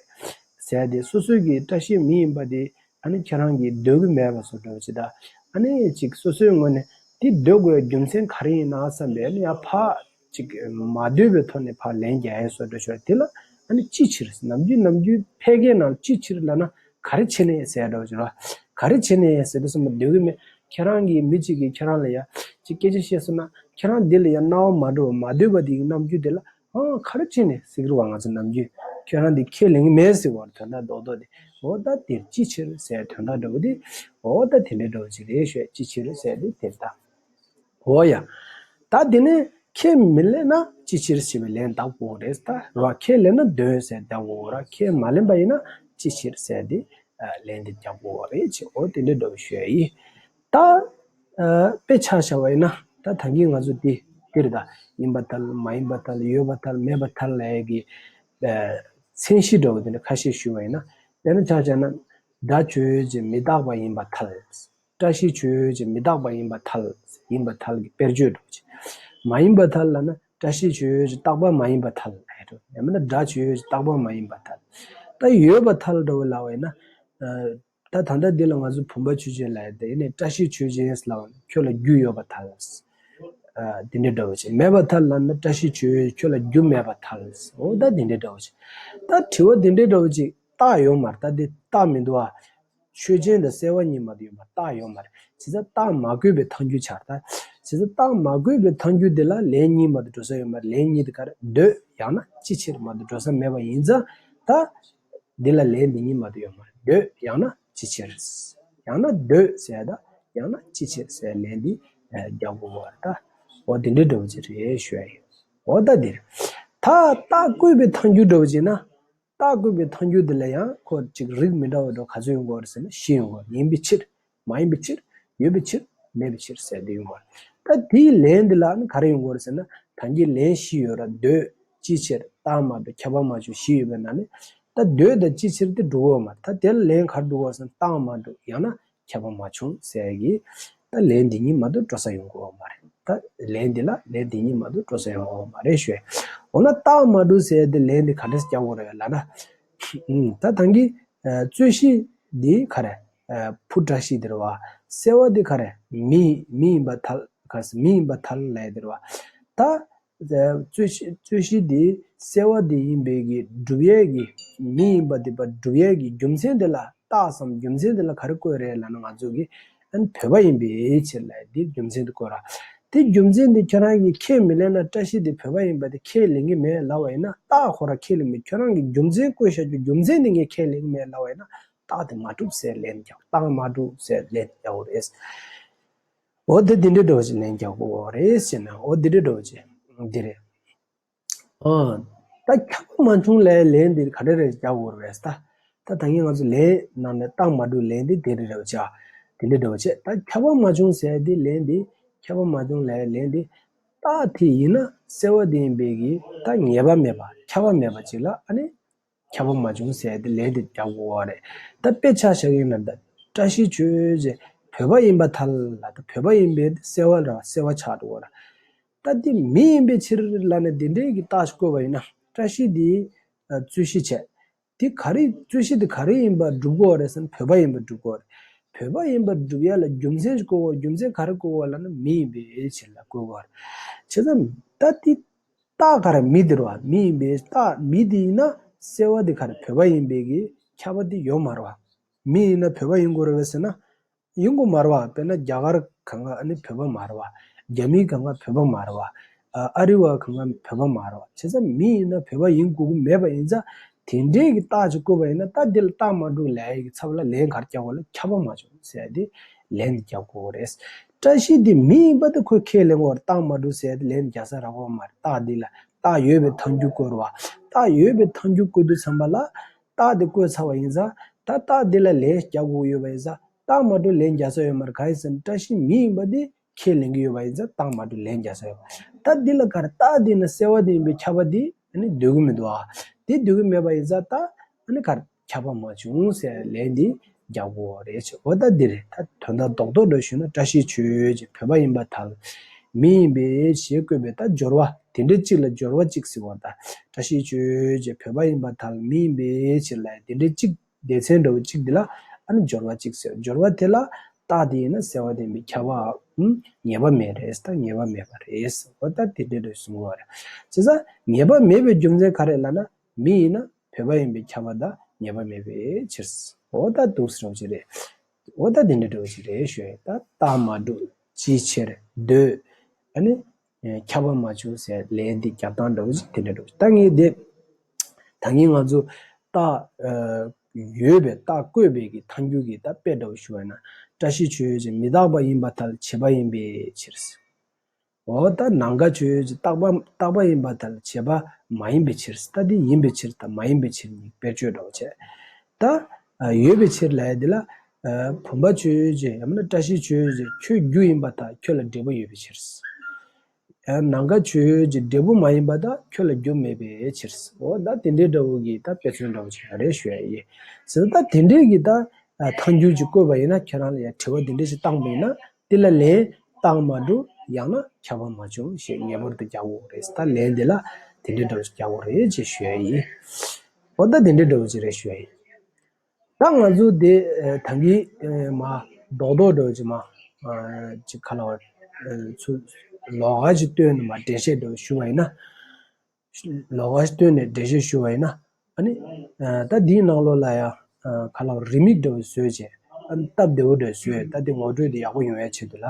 ཟེར་དེ། སོ་སོ་གིས་བཀྲ་ཤིས་མི་ཡིན་པ་དེ་ཨ་ནི་ཁྱེད་རང་གིས་འདོད་ཀྱི་མེད་པ་བཟོ་འདྲ་བོ་ཅིག་ད། ཨ་ནི་ཅིག་སོ་སོའི་ངོས་ནས་དེ་འདོད་དགོས་རྒྱུ་མཚན་ག་རེ་ཡིན་ན་བསམ་པའི་ཨ་ནི་ཡང་ཕར་ཅིག་མ་འདོད་པའི་ཐོག་ནས་ཕར་ལན་རྒྱག་ཡས་བཟོ་འདྲ་བྱུང་། དེ་ལ་ཨ་ནི་ཅི་ཕྱིར། ནམ་རྒྱུན་ནམ་རྒྱུན་ཕལ་སྐད་ནང་ཅི་ཕྱིར་ལབ་ན་ག་རེ་བྱས་ནས་ཟེར་འདྲ་བོ་ཅིག་རེད་པ། ག་རེ་བྱས་ནས་ཟེར་དུས་ཙམ་པ་འདོད་ཀྱི་མེད། ཁྱེད་རང་གིས་མི་གཅིག་གིས་ཁྱེད་རང་ལ་ཡ་ཅིག་སྐད་ཆ་བཤད་སོང་ན། ཁྱེད་རང་འདི་ལ་ཡ་སྣང་བ་མ་འགྲོ་བ་མ་འདོད་པ་དེ་གི་རྣམ་འགྱུར་དེ་ལ། ཨ་ག་རེ་བྱས་ནས་ཟེར་གྱི་རེད་པ། ང་ཚོ་ནམ་རྒྱུན་ཁྱོད་རང་འདི་ཁས་ལེན་གྱི་མེད་ཟེར་བ་རེད། དོན་དག་རྡོག་རྡོག་དེ། འོ་ད་དེར་ཅི་ཕྱིར་ཟེར་དོན་དག་འདྲ་བོ་དེ། འོ་ད་དེ་འདྲའི་འདྲ་བོ་ཅིག་རེད་ཤག་ཅི་ཕྱིར་ཟེར་དེ་དེར་ད། འོ་ཡ། ད་དེ་ནས་ཁས་མི་ལེན་ན་ཅི་ཕྱིར་ཞེས་པའི་ལན་བཏབ་དགོས་རེད། ད་རེད་པ། ཁས་ལེན་ན་འདོད་ཟེར་བཏབ་དགོས་རེད། ཁས་མ་ལེན་པ་ཡིན་ན་ཅི་ཕྱིར་ཟེར་དེ་ལན་དེ་རྒྱག་དགོས་རེད་ཅེས། འོ་དེ་འདྲའི་འདྲ་བོ་ཞུ་ཡ་ཡིན། ད་ཨ་དཔེ་ཆ་བཞག་པ་ཡིན་ན། ད་ད་གིན་ང་ཚོ་འདི་འདིར་ད་ཡིན་པར་ཐལ། མ་ཡིན་པར་ཐལ། ཡོད་པར་ཐལ། མེད་པར་ཐལ་ལབ་ཡས་ཀྱི་ཨ་མཚན་གཞི་འདྲ་བོ་དེ་འདྲ་ཁ་ཤས་ཞུས་པ་ཡིན་ན། དཔེར་ན་ཆ་བཞག་ན། སྒྲ་ཆོས་ཅན་མི་རྟག་པ་ཡིན་པར་ཐལ། བཀྲ་ཤིས་ཆོས་ཅན་མི་རྟག་པ་ཡིན་པར་ཐལ། ཡིན་པར་ཐལ་གྱི་དཔེར་བརྗོད་འདྲ་བོ་ཅིག་མ་ཡིན་པར་ཐལ་ལབ་ན་བཀྲ་ཤིས་ཆོས་ཅན་རྟག་པ་མ་ཡིན་པར་ཐལ་ལབ་ཡས་འདྲ་བོ། ཡང་མིན་ན་སྒྲ་ཆོས་ཅན་རྟག་པ་མ་ཡིན་པར་ཐལ། ད་ཡོད་པར་ཐལ་འདྲ་བོ་ལབ་པ་ཡིན་ན། ཨ། ད་ད་ལྟ་འདི་ལ་ང་ཚོ་བུམ་པ་ཆོས་ཅན་ལབ་ཡ་དེ་ནི་བཀྲ་ཤིས་ཆོས་ཅན་ལབ་པ་ནི་ཁྱོད་ལ་རྒྱུ་ཡོད་པར་ཐལ། ཨ། དེ་འདྲའི་འདྲ་བོ་ཅིག་མེད་པར་ཐལ་ལབ་ན་བཀྲ་ཤིས་ཆོས་ཅན་ཁྱོད་ལ་རྒྱུ་མེད་པར་ཐལ། འོ་ད་དེ་འདྲའི་འདྲ་བོ་ཅིག་ད་དྲི་བ་དེ་འདྲའི་འདྲ་བོ་ཅིག་རྟགས་ཡོད་མ་རེད། ད་དེ་རྟགས་མི་འདུག་ཨ། ཆོས་ཅན་དང་གསལ་བ་གཉིས་མ་གཏོགས་ཡོད་མ་རེད། རྟགས་ཡོད་མ་རེད། བྱས་ཙང་རྟགས་མ་བཀོད་པའི་ཐལ་འགྱུར་ཆགས་རེད། ད་བྱས་ཙང་རྟགས་མ་བཀོད་པའི་ཐལ་འགྱུར་དེ་ལ་ལན་གཉིས་མ་གཏོགས་འགྲོ་ས་ཡོད་མ་རེད། ལན་གཉིས་དེ་ག་རེ། འདོད་ཡང་ན་ཅི་ཕྱིར་མ་གཏོགས་འགྲོ་ས་མེད་པ་ཡིན་ཙང་། ད་འདི་ལ་ལན་འདི་གཉིས་མ་གཏོགས་ཡོད་མ་རེད། འདོད་ཡང་ན་ཅི་ཕྱིར། ཡང་ན་འདོད་ཟེར་ད་ཡང་ན་ཅི་ཕྱིར་ཟེར་ལན་འདི་རྒྱག་དགོས་པ་རེད། ད་འོ་དེ་འདྲའི་འདྲ་བོ་ཅིག་རེད་ཞུ་ཡ་ཡིན། འོ་ད་འདིར་ད་རྟགས་བཀོད་པའི་ཐལ་འགྱུར་འདྲ་བོ་ཅིག་ན། རྟགས་བཀོད་པའི་ཐལ་འགྱུར་འདི་ལ་ཡང་ཁོ་ཅིག་རིགས་མི་འདྲ་བ་འདྲ་ག་ཚོད་ཡོང་གི་ཡོད་རེད་ཟེར་ན་བཞི་ཡོང་གི་ཡོད་རེད། ཡིན་པའི་ཕྱིར། མ་ཡིན་པའི་ཕྱིར། ཡོད་པའི་ཕྱིར། མེད་པའི་ཕྱིར་ཟེར་དེ་ཡོང་གི་ཡོད་རེད། ད་དེའི་ལན་འདི་ལ་ནི་ག་རེ་ཡོང་གི་ཡོད་རེད་ཟེར་ན། ད་གིན་ལན་བཞི་ཡོད་ར། འདོད། ཅི་ཕྱིར། རྟགས་མ་གྲུབ། ཁྱབ་པ་མ་བྱུང་བཞི་ཡོད་པའི་ནང་ནས། ད་འདོད་དང་ཅི་ཕྱིར་དེ་འགྲོ་གི་ཡོད་མ་རེད། ད་དེ་ལ་ལན་ག་རེ་འགྲོ་གི་ཡོད་རེད་ཟེར་ན། རྟགས་མ་གྲུབ་ཡང་ན་ཁྱབ་པ་མ་བྱུང་ཟེར་གི། ད་ལན་འདི་གཉིས་མ་གཏོགས་འགྲོ་ས་ཡོང་གི་ཡོད་མ་རེད། ད་ལན་འདི་ལ་ལན་འདི་གཉིས་མ་གཏོགས་འགྲོ་ས་ཡོང་མ་རེད་ཞུ། འོ་ན་རྟགས་མ་གྲུབ་ཟེར་ཏེ་ལན་འདི་ག་འདྲས་རྒྱག་དགོས་རེད་ལབ་ན། ད་ད་གིན་རྩོད་གཞི་འདི་ག་རེ། ཕོ་བཀྲ་ཤིས་འདི་རེད་བ། སེལ་བ་འདི་ག་རེ། མི་མི་ཡིན་པ་ཐལ། ག་རེ་ཟེར། མི་ཡིན་པ་ཐལ་ལབ་ཡ་འདི་རེད་བ། ད། རྩོད་གཞི་རྩོད་གཞི་འདི་སེལ་བ་འདི་ཡིན་པའི་གི་སྒྲུབ་ཡས་ཀྱི་མི་ཡིན་པ་འདི་པ་སྒྲུབ་ཡས་ཀྱི་རྒྱུ་མཚན་འདི་ལ་རྟགས་སམ་རྒྱུ་མཚན་འདི་ལ་ག་རེ་བཀོད་རེད་ལབ་ན། ང་ཚོ་གི་ཨན་བོད་པ་ཡིན་པའི་ཕྱིར་ལབ་ཡས་འདི་རྒྱུ་མཚན་འདི་བཀོད་ར། དེ་རྒྱུ་མཚན་འདི་ཁྱོད་རང་གིས་ཁས་མི་ལེན་ན། བཀྲ་ཤིས་འདི་བོད་པ་ཡིན་པ་དེ་ཁས་ལེན་གི་མེད་ལབ་པ་ཡིན་ན། རྟགས་ཁོ་རང་ཁས་ལེན་མེད། ཁྱོད་རང་གིས་རྒྱུ་མཚན་བཀོད་བཞག་རྒྱུ་རྒྱུ་མཚན་འདི་ངས་ཁས་ལེན་གི་མེད་ལབ་པ་ཡིན་ན། རྟགས་དེ་མ་གྲུབ་ཟེར་ལན་རྒྱག་རྟགས་མ་གྲུབ་ཟེར་ལན་རྒྱག་དགོས་རེད། འོ་དེ་འདི་འདྲའི་འདྲ་བོ་ཞིག་ལན་རྒྱག་དགོས་རེད་ཟེར་ན། འོ་འདི་འདྲའི་འདྲ་བོ་ཞིག་འདི་རེད། ཨ། ད་ཁྱབ་པ་མ་བྱུང་ལབ་ཡས་ལན་འདི་ག་འདྲ་རེ་རྒྱག་དགོས་རེད་ད། ད་ད་གིན་ང་ཚོ་ལན་ནང་ནས་རྟགས་མ་གྲུབ་ལན་འདི་འདི་འདྲ་འདྲ་བོ་ཅིག་དེ་འདྲའི་འདྲ་བོ་ཅིག་ད་ཁྱབ་པ་མ་བྱུང་ཟེར་ཡས་འདི་ལན་འདི་ཁྱབ་པ་མ་བྱུང་ལབ་ཡས་ལན་འདི། རྟགས་དེ་ཡིན་ན་སེལ་བ་དེ་ཡིན་པའི་གི་ད་ངེས་པ་མེད་པ་ཁྱབ་པ་མེད་པ་ཅིག་ལ་ཨ་ནི། ཁྱབ་པ་མ་བྱུང་ཟེར་ཏེ་ལན་དེ་རྒྱག་དགོས་པ་རེད། ད་དཔེ་ཆ་བཞག་ཡིན་ན། ད་བཀྲ་ཤིས་ཆོས་རྗེ་བོད་པ་ཡིན་པ་ཐལ་ལ། ད་བོད་པ་ཡིན་པའི་སེལ་བ་ར་སེལ་བ་ཆགས་འགྲོ་བ་ར། ད་འདི་མི་ཡིན་པའི་ཕྱིར་ལབ་ནས་འདི་འདྲའི་གི་རྟགས་ཤིག་བཀོད་པ་ཡིན་ན། བཀྲ་ཤིས་འདི་རྩོད་གཞི་བྱས། འདི་ག་རེ་རྩོད་གཞི་འདི་ག་རེ་ཡིན་པ་སྒྲུབ་དགོས་རེད་ཟེར་ན། བོད་པ་ཡིན་པ་སྒྲུབ་དགོས་རེད། བོད་པ་ཡིན་པ་སྒྲུབ་ཡ་ལ་རྒྱུ་མཚན་ཞིག་བཀོད་དགོས། རྒྱུ་མཚན་ག་རེ་བཀོད་དགོས་ལབ་ན། མི་ཡིན་པའི་ཕྱིར་ལ་བཀོད་དགོས་རེད། བྱས་ཙང་ད་འདི། རྟགས་ག་རེ། མི་འདི་རེད་བ། མི་ཡིན་པའི་རྟགས་མི་འདི་ཡིན་ན་སེལ་བ་འདི་ག་རེ། བོད་པ་ཡིན་པའི་གི་ཁྱབ་པ་འདི་ཡོད་མ་རེད་བ། མི་ཡིན་ན་བོད་པ་ཡིན་དགོས་རེད་བས་ཟེར་ན། ཡིན་དགོས་མ་རེད་བ། དཔེར་ན་རྒྱ་གར་གང་ག་ཨ་ནི་བོད་པ་མ་རེད་བ། རྒྱ་མི་གང་ག་བོད་པ་མ་རེད་བ། ཨ་རི་བ་གང་ག་བོད་པ་མ་རེད་བ། བྱས་ཙང་མི་ཡིན་ན་བོད་པ་ཡིན་དགོས་ཀྱི་མེད་པ་ཡིན་ཙང་། དེ་འདྲའི་གི་རྟགས་ཅིག་བཀོད་པ་ཡིན་ན། ད་འདི་ལ་རྟགས་མ་གྲུབ་ལབ་ཡ་གི་ཚབ་ལ་ལན་ག་རེ་རྒྱག་དགོས་ལབ། ཁྱབ་པ་མ་བྱུང་ཟེར་ཡ་དེ་ལན་འདི་རྒྱག་དགོས་རེད། བཀྲ་ཤིས་འདི་མི་ཡིན་པ་དེ་ཁོས་ཁས་ལེན་དགོས་རེད། རྟགས་མ་གྲུབ་ཟེར་ཡ་དེ་ལན་རྒྱག་ས་རག་གི་མ་རེད། རྟགས་འདི་ལ་རྟགས་ཡོད་པའི་ཐལ་འགྱུར་བཀོད་རེད་བ། རྟགས་ཡོད་པའི་ཐལ་འགྱུར་བཀོད་དུས་ཙམ་པ་ལ། རྟགས་དེ་བཀོད་ཚར་བ་ཡིན་ཙང་། ད་རྟགས་འདི་ལ་ལན་རྒྱག་དགོས་ཡོད་པ་ཡིན་ཙང་། རྟགས་མ་གྲུབ་ལན་རྒྱག་ས་ཡོད་མ་རེད། གང་ཡིན་ཟེར་ན། བཀྲ་ཤིས་མི་ཡིན་པ་དེ་ཁས་ལེན་གྱི་ཡོད་པ་ཡིན་ཙང་། རྟགས་མ་གྲུབ་ལན་རྒྱག་ས་ཡོད་པ། ད་འདི་ལ་ག་རེ། རྟགས་འདི་ནི་སེལ་བ་དེ་ཡིན་པའི་ཁྱབ་པ་དེ་ཨ་ནི་འདོད་ཀྱི་མི་འདུག་ཨ། དེ་འདོད་ཀྱི་མེད་པ་ཡིན་ཙང་། ད་ཨ་ནི་ག་རེ། ཁྱབ་པ་མ་བྱུང་ཟེར་ལན་འདི་རྒྱག་དགོས་རེད་ཅེས། འོ་ད་འདི་རེད། ད་དོན་དག་རྡོག་རྡོག་འདྲ་ཞུས་ན། བཀྲ་ཤིས་ཆོས་རྗེ་བོད་པ་ཡིན་པ་ཐལ། མི་ཡིན་པའི་ཞེས་བཀོད་པའི་ད་སྦྱོར་བ་དེ་འདྲ་གཅིག་ལ་སྦྱོར་བ་གཅིག་ཟེར་བ། ད་བཀྲ་ཤིས་ཆོས་རྗེ་བོད་པ་ཡིན་པ་ཐལ། མི་ཡིན་པའི་ཕྱིར་ལབ་དེ་འདྲ་གཅིག་སྡེ་ཚན་འདྲ་བོ་གཅིག་འདི་ལ་ཨ་ནི་སྦྱོར་བ་གཅིག་ཟེར། སྦྱོར་བ་དེ་ལ་རྟགས་དེ་ཡིན་ན་སེལ་བ་དེ་ཡིན་པའི་ཁྱབ་པའམ་ངེས་པ་མེད་རེད། ད་ངེས་པ་མེད་པ་རེད། འོ་ད་དེ་འདྲ་འདྲ་གསུང་གི་ཡོད་རེད། བྱས་ཙང་ངེས་པ་མེད་པའི་རྒྱུ་མཚན་ག་རེ་ལབ་ན། མི་ཡིན་ན་བོད་པ་ཡིན་པའི་ཁྱབ་པ་དང་ངེས་པ་མེད་པའི་ཕྱིར། འོ་ད་འདུག་སེ་འདྲ་བོ་ཅིག་རེད། འོ་ད་དེ་འདྲ་འདྲ་བོ་ཅིག་རེད་ཞུ་ཡ། ད་རྟགས་མ་གྲུབ། ཅིའི་ཕྱིར། འདོད། ཨ་ནི་ཁྱབ་པ་མ་བྱུང་ཟེར་ལན་འདི་རྒྱབ་སྟངས་འདྲ་བོ་ཅིག་དེ་འདྲ་འདྲ་བོ་ཅིག་ད་ངས་དེ་ད་གིན་ང་ཚོ་རྟགས་ཡོད་པའི་རྟགས་བཀོད་པའི་གི་ཐལ་འགྱུར་གྱི་ད་དཔེ་འདྲ་བོ་ཞུ་བ་ཡིན་ན། བཀྲ་ཤིས་ཆོས་རྗེ་མི་རྟག་པ་ཡིན་པར་ཐལ། བྱས་པ་ཡིན་པའི་ཕྱིར། འོ་ད་ནམ་མཁའ་ཆོས་རྗེ་རྟག་པ་རྟག་པ་ཡིན་པར་ཐལ། བྱས་པ་མ་ཡིན་པའི་ཕྱིར། ད་འདི་ཡིན་པའི་ཕྱིར་དང་མ་ཡིན་པའི་ཕྱིར་གཉིས་དཔེར་བརྗོད་འདྲ་བོ་བྱས། ད་ཡོད་པའི་ཕྱིར་ལབ་ཡ་འདི་ལ། བུམ་པ་ཆོས་རྗེ་ཡང་མིན་ན་བཀྲ་ཤིས་ཆོས་རྗེ་ཁྱོད་རྒྱུ་ཡིན་པར་ཐལ། ཁྱོད་ལ་འབྲས་བུ་ཡོད་པའི་ཕྱིར། ཡང་ནམ་མཁའ་ཆོས་རྗེ་འབྲས་བུ་མ་ཡིན་པར་ཐལ། ཁྱོད་ལ་རྒྱུ་མེད་པའི་ཕྱིར། འོ་ད་དེ་འདྲའི་འདྲ་བོ་གི་ད་དཔེ་མཚོན་འདྲ་བོ་ཅིག་རེད་ཞུ་ཡ་ཡིན། ཟེར་ད་དེ་འདྲའི་གི་ད་ཐལ་འགྱུར་ཅིག་བཀོད་པ་ཡིན་ན། ཁྱེད་རང་ལ་ཡ་དྲི་བ་དེ་འདྲ་ཞིག་བཏང་པ་ཡིན་ན། དེ་ལ་ལན་རྟགས་མ་གྲུབ་ཡང་ན་ཁྱབ་པ་མ་བྱུང་ཞེས་ངེས་པར་དུ་རྒྱག་དགོས་རེད། ད་ལན་དེ་ལ་དེ་འདྲའི་འདྲ་བོ་ཞིག་རྒྱག་དགོས་རེད་ཅེས་ཞུ་ཡ་ཡིན། འོ་ད་དེ་འདྲའི་འདྲ་བོ་ཅིག་རེད་ཞུ་ཡ་ཡིན། ད་ང་ཚོ་དེ་ད་གིན་མ་རྡོག་རྡོག་འདྲ་བོ་ཅིག་མ་ཅིག་ག་ལབ་དགོས་རེད། ཚུར་ལོགས་ཀ་ཅིག་བཏོན་ནས་མ་འགྲེལ་བཤད་འདྲ་བོ་ཞུ་བ་ཡིན་ན། ལོགས་ཀ་ཅིག་བཏོན་ནས་འགྲེལ་བཤད་ཞུ་བ་ཡིན་ན། ཨ་ནི་ད་འདིའི་ནང་ལོགས་ལ་ཡ་ག་ལབ་དགོས་རེད། རི་མིག་འདྲ་བོ་བཟོས་བྱས། ཨ་ནི་སྟབས་བདེ་བོ་འདྲ་བཟོས། ད་འདི་ངོ་སྤྲོད་འདི་ཡག་པོ་ཡོང་ཡ་ཆེད་དུ་ལ།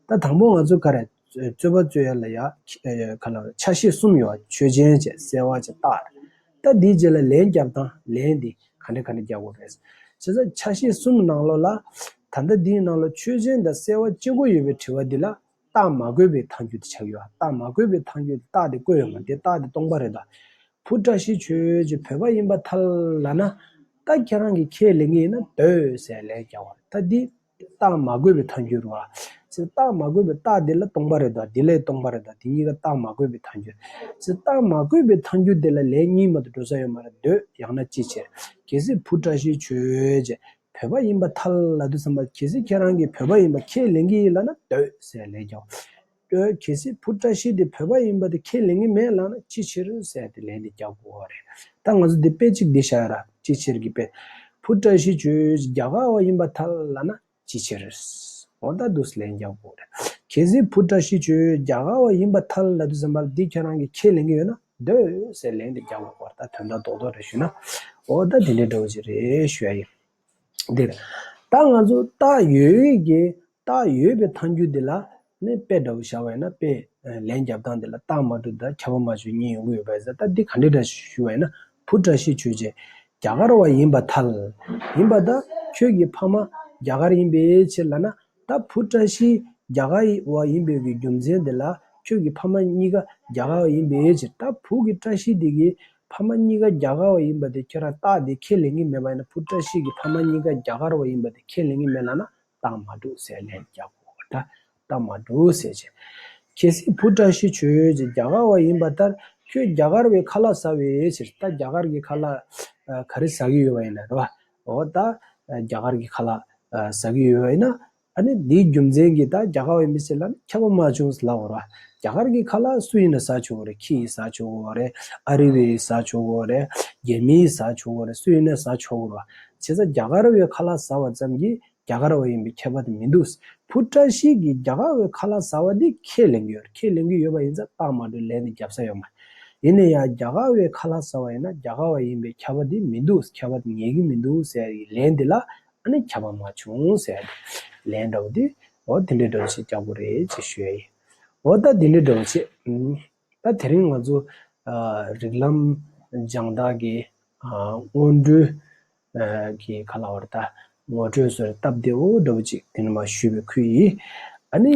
ད་དང་པོ་ང་ཚོ་ག་རེ། རྩོད་པ་རྩོད་ཡ་ལ་ཡ་ག་ལབ་དགོས་རེད། ཆ་ཤས་གསུམ་ཡོད་པ། ཆོས་ཅན་བྱས། སེལ་བ་བྱས། རྟགས་རེད། ད་འདིའི་རྗེས་ལ་ལན་རྒྱབ་སྟངས་ལན་འདི་ག་འདྲ་ག་འདྲ་རྒྱག་དགོས་རེད། བྱས་ཙང་ཆ་ཤས་གསུམ་ནང་ལོགས་ལ། ད་ལྟ་འདིའི་ནང་ལ་ཆོས་ཅན་དང་སེལ་བ་གཅིག་པོ་ཡོད་པའི་དྲི་བ་འདི་ལ་རྟགས་མ་བཀོད་པའི་ཐལ་འགྱུར་དེ་ཆགས་ཡོད། རྟགས་མ་བཀོད་པའི་ཐལ་འགྱུར་དེ། རྟགས་དེ་བཀོད་ཡོད་མ་རེད། རྟགས་དེ་སྟོང་པ་རེད་ད། བུ་བཀྲ་ཤིས་ཆོས་རྗེ་བོད་པ་ཡིན་པར་ཐལ་ལབ་ན། ད་ཁྱེད་རང་གིས་ཁས་ལེན་གྱི་ཡིན་ན་འདོད་ཟེར་ལན་རྒྱག་པ་རེད། ད་འདི་རྟགས་མ་བཀོད་པའི་ཐལ་འགྱུར་རེད་བ། ཟེར་རྟགས་མ་བཀོད་པའི། རྟགས་འདི་ལ་སྟོང་པ་རེད་ད། འདི་ལ་སྟོང་པ་རེད་ད། འདི་གཉིས་ཀ་རྟགས་མ་བཀོད་པའི་ཐལ་འགྱུར། ཟེར་རྟགས་མ་བཀོད་པའི་ཐལ་འགྱུར་དེ་ལ་ལན་གཉིས་མ་གཏོགས་འགྲོ་ས་ཡོད་མ་རེད། འདོད་ཡང་ན་ཅིའི་ཕྱིར། གལ་སྲིད་བུ་བཀྲ་ཤིས་ཆོས་རྗེ་བོད་པ་ཡིན་པར་ཐལ་ལབ་དུས་ཙམ་པ། གལ་སྲིད་ཁྱེད་རང་གིས་བོད་པ་ཡིན་པ་ཁས་ལེན་གྱི་ཡིན་ལབ་ན་འདོད་ཟེར་ལན་རྒྱག་གལ་སྲིད་བུ་བཀྲ་ཤིས་དེ་བོད་པ་ཡིན་པ་དེ་ཁས་ལེན་གྱི་མེད་ལབ་ན་ཅི་ཕྱིར་ཟེར་དེ་ལན་དེ་རྒྱག་དགོས་པ་རེད། ད་ང་ཚོ་འདི་དཔེ་གཅིག་འདི་བཞག་ཡ་ར། ཅི་ཕྱིར་གྱི་དཔེ། བུ་བཀྲ་ཤིས་ཁྱོད་རྒྱ་གར་བ་ཡིན་པར་ཐལ་ལབ་ན་ཅི་ཕྱིར། འོ་ད་འདུག་སེ་ལན་རྒྱག་དགོས་རེད། གལ་སྲིད་བུ་བཀྲ་ཤིས་ཁྱོད་རྒྱ་གར་བ་ཡིན་པར་ཐལ་ལབ་དུས་ཙམ་པ་ལ་འདི་ཁྱེད་རང་གིས་ཁས་ལེན་གྱི་ཡོད་ན་འདོད་ཟེར་ལན་དེ་རྒྱག་དགོས་པ་རེད། ད་དོན་དག་རྡོག་རྡོག་རེད་ཞུས་ན། འོ་ད་དེ་འདྲའི་འདྲ་བོ་ཅིག་རེད་ཞུ་ཡ་ཡིན། འདིར། ད་ང་ཚོ་རྟགས་ཡོད་ཀྱི་རྟགས་ཡོད་པའི་ཐལ་འགྱུར་འདི་ལ་ནི་དཔེ་འདྲ་བོ་བཞག་པ་ཡིན་ན། དཔེ་ལན་རྒྱབ་སྟངས་འདི་ལ་རྟགས་མ་གྲུབ་དང་ཁྱབ་པ་མ་བྱུང་གཉིས་ཡོང་གི་ཡོད་པ་ཡིན་ཙང་། ད་འདི་ག་འདྲ་འདྲ་ཞུ་བ་ཡིན་ན། བུ་བཀྲ་ཤིས་ཁྱོད་ཀྱིས་རྒྱ་གར་བ་ཡིན་པར་ཐལ། ཡིན་པ་ད་ཁྱོད་ཀྱི་ཕ་མ་རྒྱ་གར་ཡིན་པའི་ཕྱིར་ལབ་ན། ད་བུ་བཀྲ་ཤིས་རྒྱ་གར་བ་ཡིན་པའི་གི་རྒྱུ་མཚན་འདི་ལ་ཁྱོད་ཀྱི་ཕ་མ་གཉིས་ཀ་རྒྱ་གར་བ་ཡིན་པའི་ཕྱིར། ད་བུ་གི་བཀྲ་ཤིས་འདི་གི་ཕ་མ་གཉིས་ཀ་རྒྱ་གར་བ་ཡིན་པ་དེ་ཁྱོད་རང་རྟགས་དེ་ཁས་ལེན་གྱི་མེད་པ་ཡིན་ན། བུ་བཀྲ་ཤིས་ཀྱི་ཕ་མ་གཉིས་ཀ་རྒྱ་གར་བ་ཡིན་པ་དེ་ཁས་ལེན་གྱི་མེད་ལབ་ན་རྟགས་མ་གྲུབ་ཟེར་ལན་རྒྱག་དགོས་པ། ད་རྟགས་མ་གྲུབ་ཟེར་བྱས། གལ་སྲིད་བུ་བཀྲ་ཤིས་ཁྱོད་ཀྱིས་རྒྱ་གར་བ་ཡིན་པ་ལྟར་ཁྱོད་རྒྱ་གར་བའི་ཁ་ལག་ཟ་བའི་ཕྱིར། ད་རྒྱ་གར་གྱི་ཁ་ལག་ཨ་ག་རེ་ཟ་གི་ཡོད་པ་ཡིན་ན་རེད་བ། འོ་ད་ཨ་རྒྱ་གར་གྱི་ཁ་ལག་ཨ་ཟ་གི་ཡོད་པ་ཡིན་ན། ཨ་ནི་འདིའི་རྒྱུ་མཚན་གྱིས་ད་རྒྱ་གར་བ་ཡིན་པའི་ཕྱིར་ལབ་ན་ཁྱབ་པ་མ་བྱུང་ཟེར་ལབ་དགོས་རེད་བ། རྒྱ་གར་གྱི་ཁ་ལག་སུ་ཡིན་ན་ཟ་ཆོག་གི་རེད། ཁྱི་ཡིས་ཟ་ཆོག་གི་རེད། ཨ་རི་བ་ཡིས་ཟ་ཆོག་གི་རེད། རྒྱ་མི་ཡིས་ཟ་ཆོག་གི་རེད། སུ་ཡིན་ན་ཟ་ཆོག་གི་རེད་བ། བྱས་ཙང་རྒྱ་གར་བའི་ཁ་ལག་ཟ་བ་ཙམ་གྱིས་རྒྱ་གར་བ་ཡིན་པའི་ཁྱད་པར་དེ་མི་འདུག་བུ་བཀྲ་ཤིས་ཀྱིས་རྒྱ་གར་བའི་ཁ་ལག་ཟ་བ་འདི་ཁས་ལེན་གྱི་ཡོད་རེད། ཁས་ལེན་གྱི་ཡོད་པ་ཡིན་ཙང་རྟགས་མ་གྲུབ་ལན་དེ་རྒྱབ་ས་ཡོད་མ་རེད། ཡིན་ན་ཡང་རྒྱ་གར་བའི་ཁ་ལག་ཟ་བ་ཡིན་ན་རྒྱ་གར་བ་ཡིན་པའི་ཁྱད་པར་དེ་མི་འདུག་ཁྱད་པར་དེ་ངེས་ཀྱི་མི་འདུག་ཟེར་བའི་ལན་དེ་ལ་ཨ་ནི་ཁྱབ་པ་མ་བྱུང་ཟེར་ལན་འདྲ་བོ་དེ། འོ་དེ་འདྲའི་འདྲ་བོ་ཞིག་རྒྱག་དགོས་རེད་ཅེས་ཞུ་ཡ་ཡིན། འོ་ད་དེ་འདྲའི་འདྲ་བོ་ཞིག་ཨུམ། ད་དེ་རིང་ང་ཚོ་ཨ་རིགས་ལམ་སྦྱང་བརྡར་གྱི་ཨ་སྔོན་འགྲོའི་ཨ་གི་ག་ལབ་དགོས་རེད། ད་ངོ་སྤྲོད་བཟོ་འདྲ་སྟབས་བདེ་བོ་འདྲ་བོ་ཅིག་དེ་ནས་མར་ཞུས་པའི་ཁུལ་ཡིན། ཨ་ནི་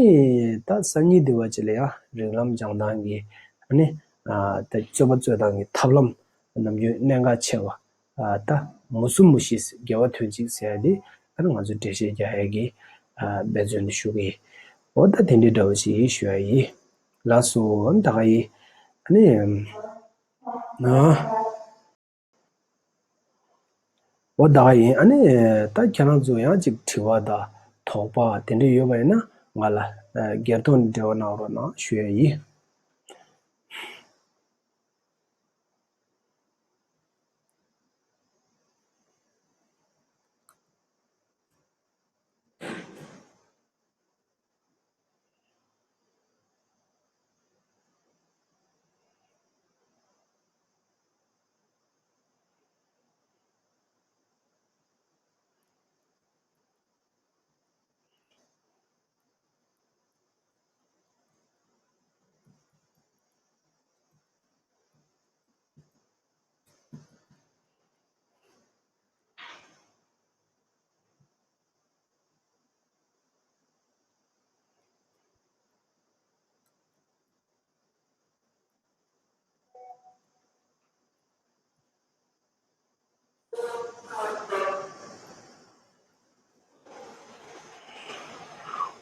ད་སང་ཉིན་དེ་བ་ཅིག་ལ་ཡང་རིགས་ལམ་སྦྱང་སྟངས་ཀྱི་ཨ་ནི་ཨ་ད་རྩོད་པ་རྩོད་སྟངས་ཀྱི་ཐབས་ལམ་ནམ་རྒྱུན་གནད་འགག་ཆེ་བ། ཨ་ད་མུ་གསུམ་མུ་བཞི་དགེ་བ་དོན་གཅིག་ཟེར་ཡ་དེ་ཨ་ནི་ང་ཚོ་འགྲེལ་བཤད་རྒྱག་ཡ་གི་ཨ་འབད་བརྩོན་དེ་ཞུ་གི་ཡིན། འོ་ད་དེ་འདྲའི་འདྲ་བོ་ཞིག་ཞུ་ཡ་ཡིན། ལགས་སོ། ད་ག་ཡིན། ཨ་ནི་ཨ་འོ་ད་ག་ཡིན། ཨ་ནི་ད་ཁྱེད་རང་ཚོ་ཡང་ཅིག་དྲི་བ་དང་དོགས་པ་དེ་འདྲ་ཡོད་པ་ཡིན་ན་ང་ལ་ཨ་སྒེར་དོན་འབྲེལ་བ་གནང་རོགས་གནང་ཞུ་ཡ་ཡིན།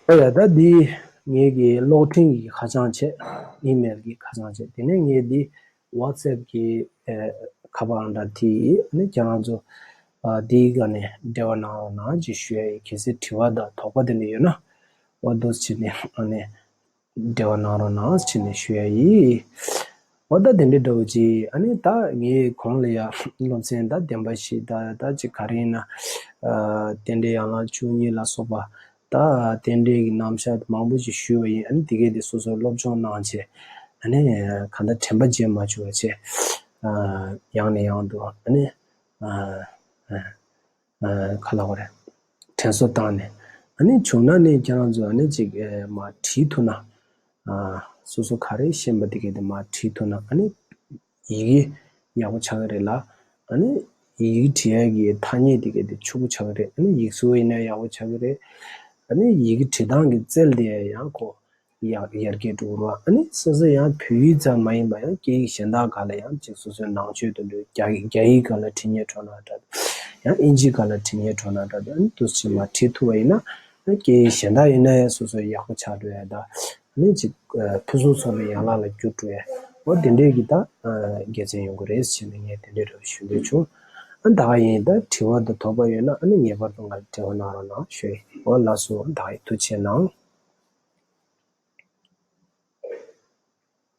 ཨོ་ཡ། ད་འདི་ངེད་ཀྱི་གློག་འཕྲིན་གྱི་ཁ་བྱང་བྱས། ཨི་མེལ་གྱི་ཁ་བྱང་བྱས། དེ་ནས་ངས་འདི་ཝ་ཊི་སེབ་གི་ཨེ་ཁ་པར་འདྲ་དེ་ཨ་ནི་ཁྱེད་རང་ཚོ་ཨ་འདིའི་སྒང་ནས་འབྲེལ་བ་གནང་རོགས་གནང་ཅེས་ཞུ་ཡ་ཡིན། གལ་སྲིད་དྲི་བ་དང་དོགས་པ་དེ་འདྲ་ཡོད་ན་འོ་འདུག་སེ་བྱས་ནས་ཨ་ནི་འབྲེལ་བ་གནང་རོགས་གནང་ཟེར་ནས་ཞུ་ཡ་ཡིན། འོ་ད་དེ་འདྲའི་འདྲ་བོ་ཅིག་ཨ་ནི་ད་ངས་གོང་ལ་ཡ་སློབ་ཚན་ད་བདེན་པ་བཞི་ད་ད་ཅིག་ག་རེ་ཡིན་ན་ཨ་རྟེན་འབྲེལ་ཡན་ལག་བཅུ་གཉིས་ལ་སོགས་པ་ད་རྟེན་འབྲེལ་གྱི་རྣམ་གཞག་མང་པོ་ཅིག་ཞུས་པ་ཡིན། ཨ་ནི་དེ་གས་དེ་སོ་སོ་སློབ་སྦྱོང་གནང་བྱས། ཨ་ནི་གང་ལྟར་དྲན་པ་བརྗེད་མ་བཅུག་པ་བྱས། ཨ་ཡང་ནས་ཡང་དུ་ཨ་ནི་ཨ་ཨ་ག་ལབ་དགོས་རེད། དྲན་གསོ་བཏང་ནས། ཨ་ནི་བྱུང་ན་ནི་ཁྱེད་རང་ཚོ་ཨ་ནི་ཅིག་ཨེ་མར་བྲིས་ཐུབ་ན། ཨ་སོ་སོ་ག་རེ་ཤེས་པ་དེ་གས་དེ་མར་བྲིས་ཐུབ་ན། ཨ་ནི་ཡི་གེ་ཡག་པོ་ཆགས་ཀྱི་རེད་ལ། ཨ་ནི་ཡི་གེ་བྲིས་ཡ་གི་ཐ་སྙད་དེ་གས་དེ་ཕྱུག་པོ་ཆགས་ཀྱི་རེད། ཨ་ནི་ཡིག་གཟུགས་ཡིན་ན་ཡག་པོ་ཆགས་ཀྱི་རེད། ཨ་ནི་ཡི་གེ་བྲིས་སྟངས་ཀྱི་རྩལ་དེ་ཡང་ཁོ་ཡར་ཡར་རྒྱས་འགྲོ་གི་རེད་བ། ཨ་ནི་སོ་སོ་ཡང་བོད་ཡིག་ཙམ་མ་ཡིན་པ་ཡང་སྐད་ཡིག་གཞན་དག་སྒང་ལ་ཡང་ཅིག་སོ་སོའི་ནང་ཆོས་དེ་འདྲ་རྒྱ་རྒྱ་ཡིག་སྒང་ལ་བྲིས་ཉན་འགྲོ་ན་འདྲ། ཡང་ཨིན་ཇི་སྒང་ལ་བྲིས་ཉན་འགྲོ་ན་འདྲ། ཨ་ནི་འདུག་སེ་མར་བྲིས་ཐུབ་པ་ཡིན་ན། ཨ་ནི་སྐད་ཡིག་གཞན་དག་ཡིན་ན་ཡང་སོ་སོ་ཡག་པོ་ཆགས་འགྲོ་ཡ་དང་། ཨ་ནི་ཅིག་ཕུན་སུམ་ཚོགས་པའི་ཡན་ལག་ལ་འགྱུར་འགྲོ་ཡ། འོ་དེ་འདྲས་ཀྱི་ད་དགེ་མཚན་ཡོང་གི་རེད་ཟེར་ནས་ངས་དེ་འདྲས་རེ་བ་ཞུ་འདོད་བྱུང་། ཨ་ད་ག་ཡིན། ད་དྲི་བ་དང་དོགས་པ་ཡོད་ན་ཨ་ནི་ངེས་པར་དུ་ང་ལ་འབྲེལ་བ་གནང་རོགས་གནང་ཞུ་ཡིན། འོ་ལགས་སོ། ད་ག་ཡིན། ཐུགས་རྗེ་གནང་།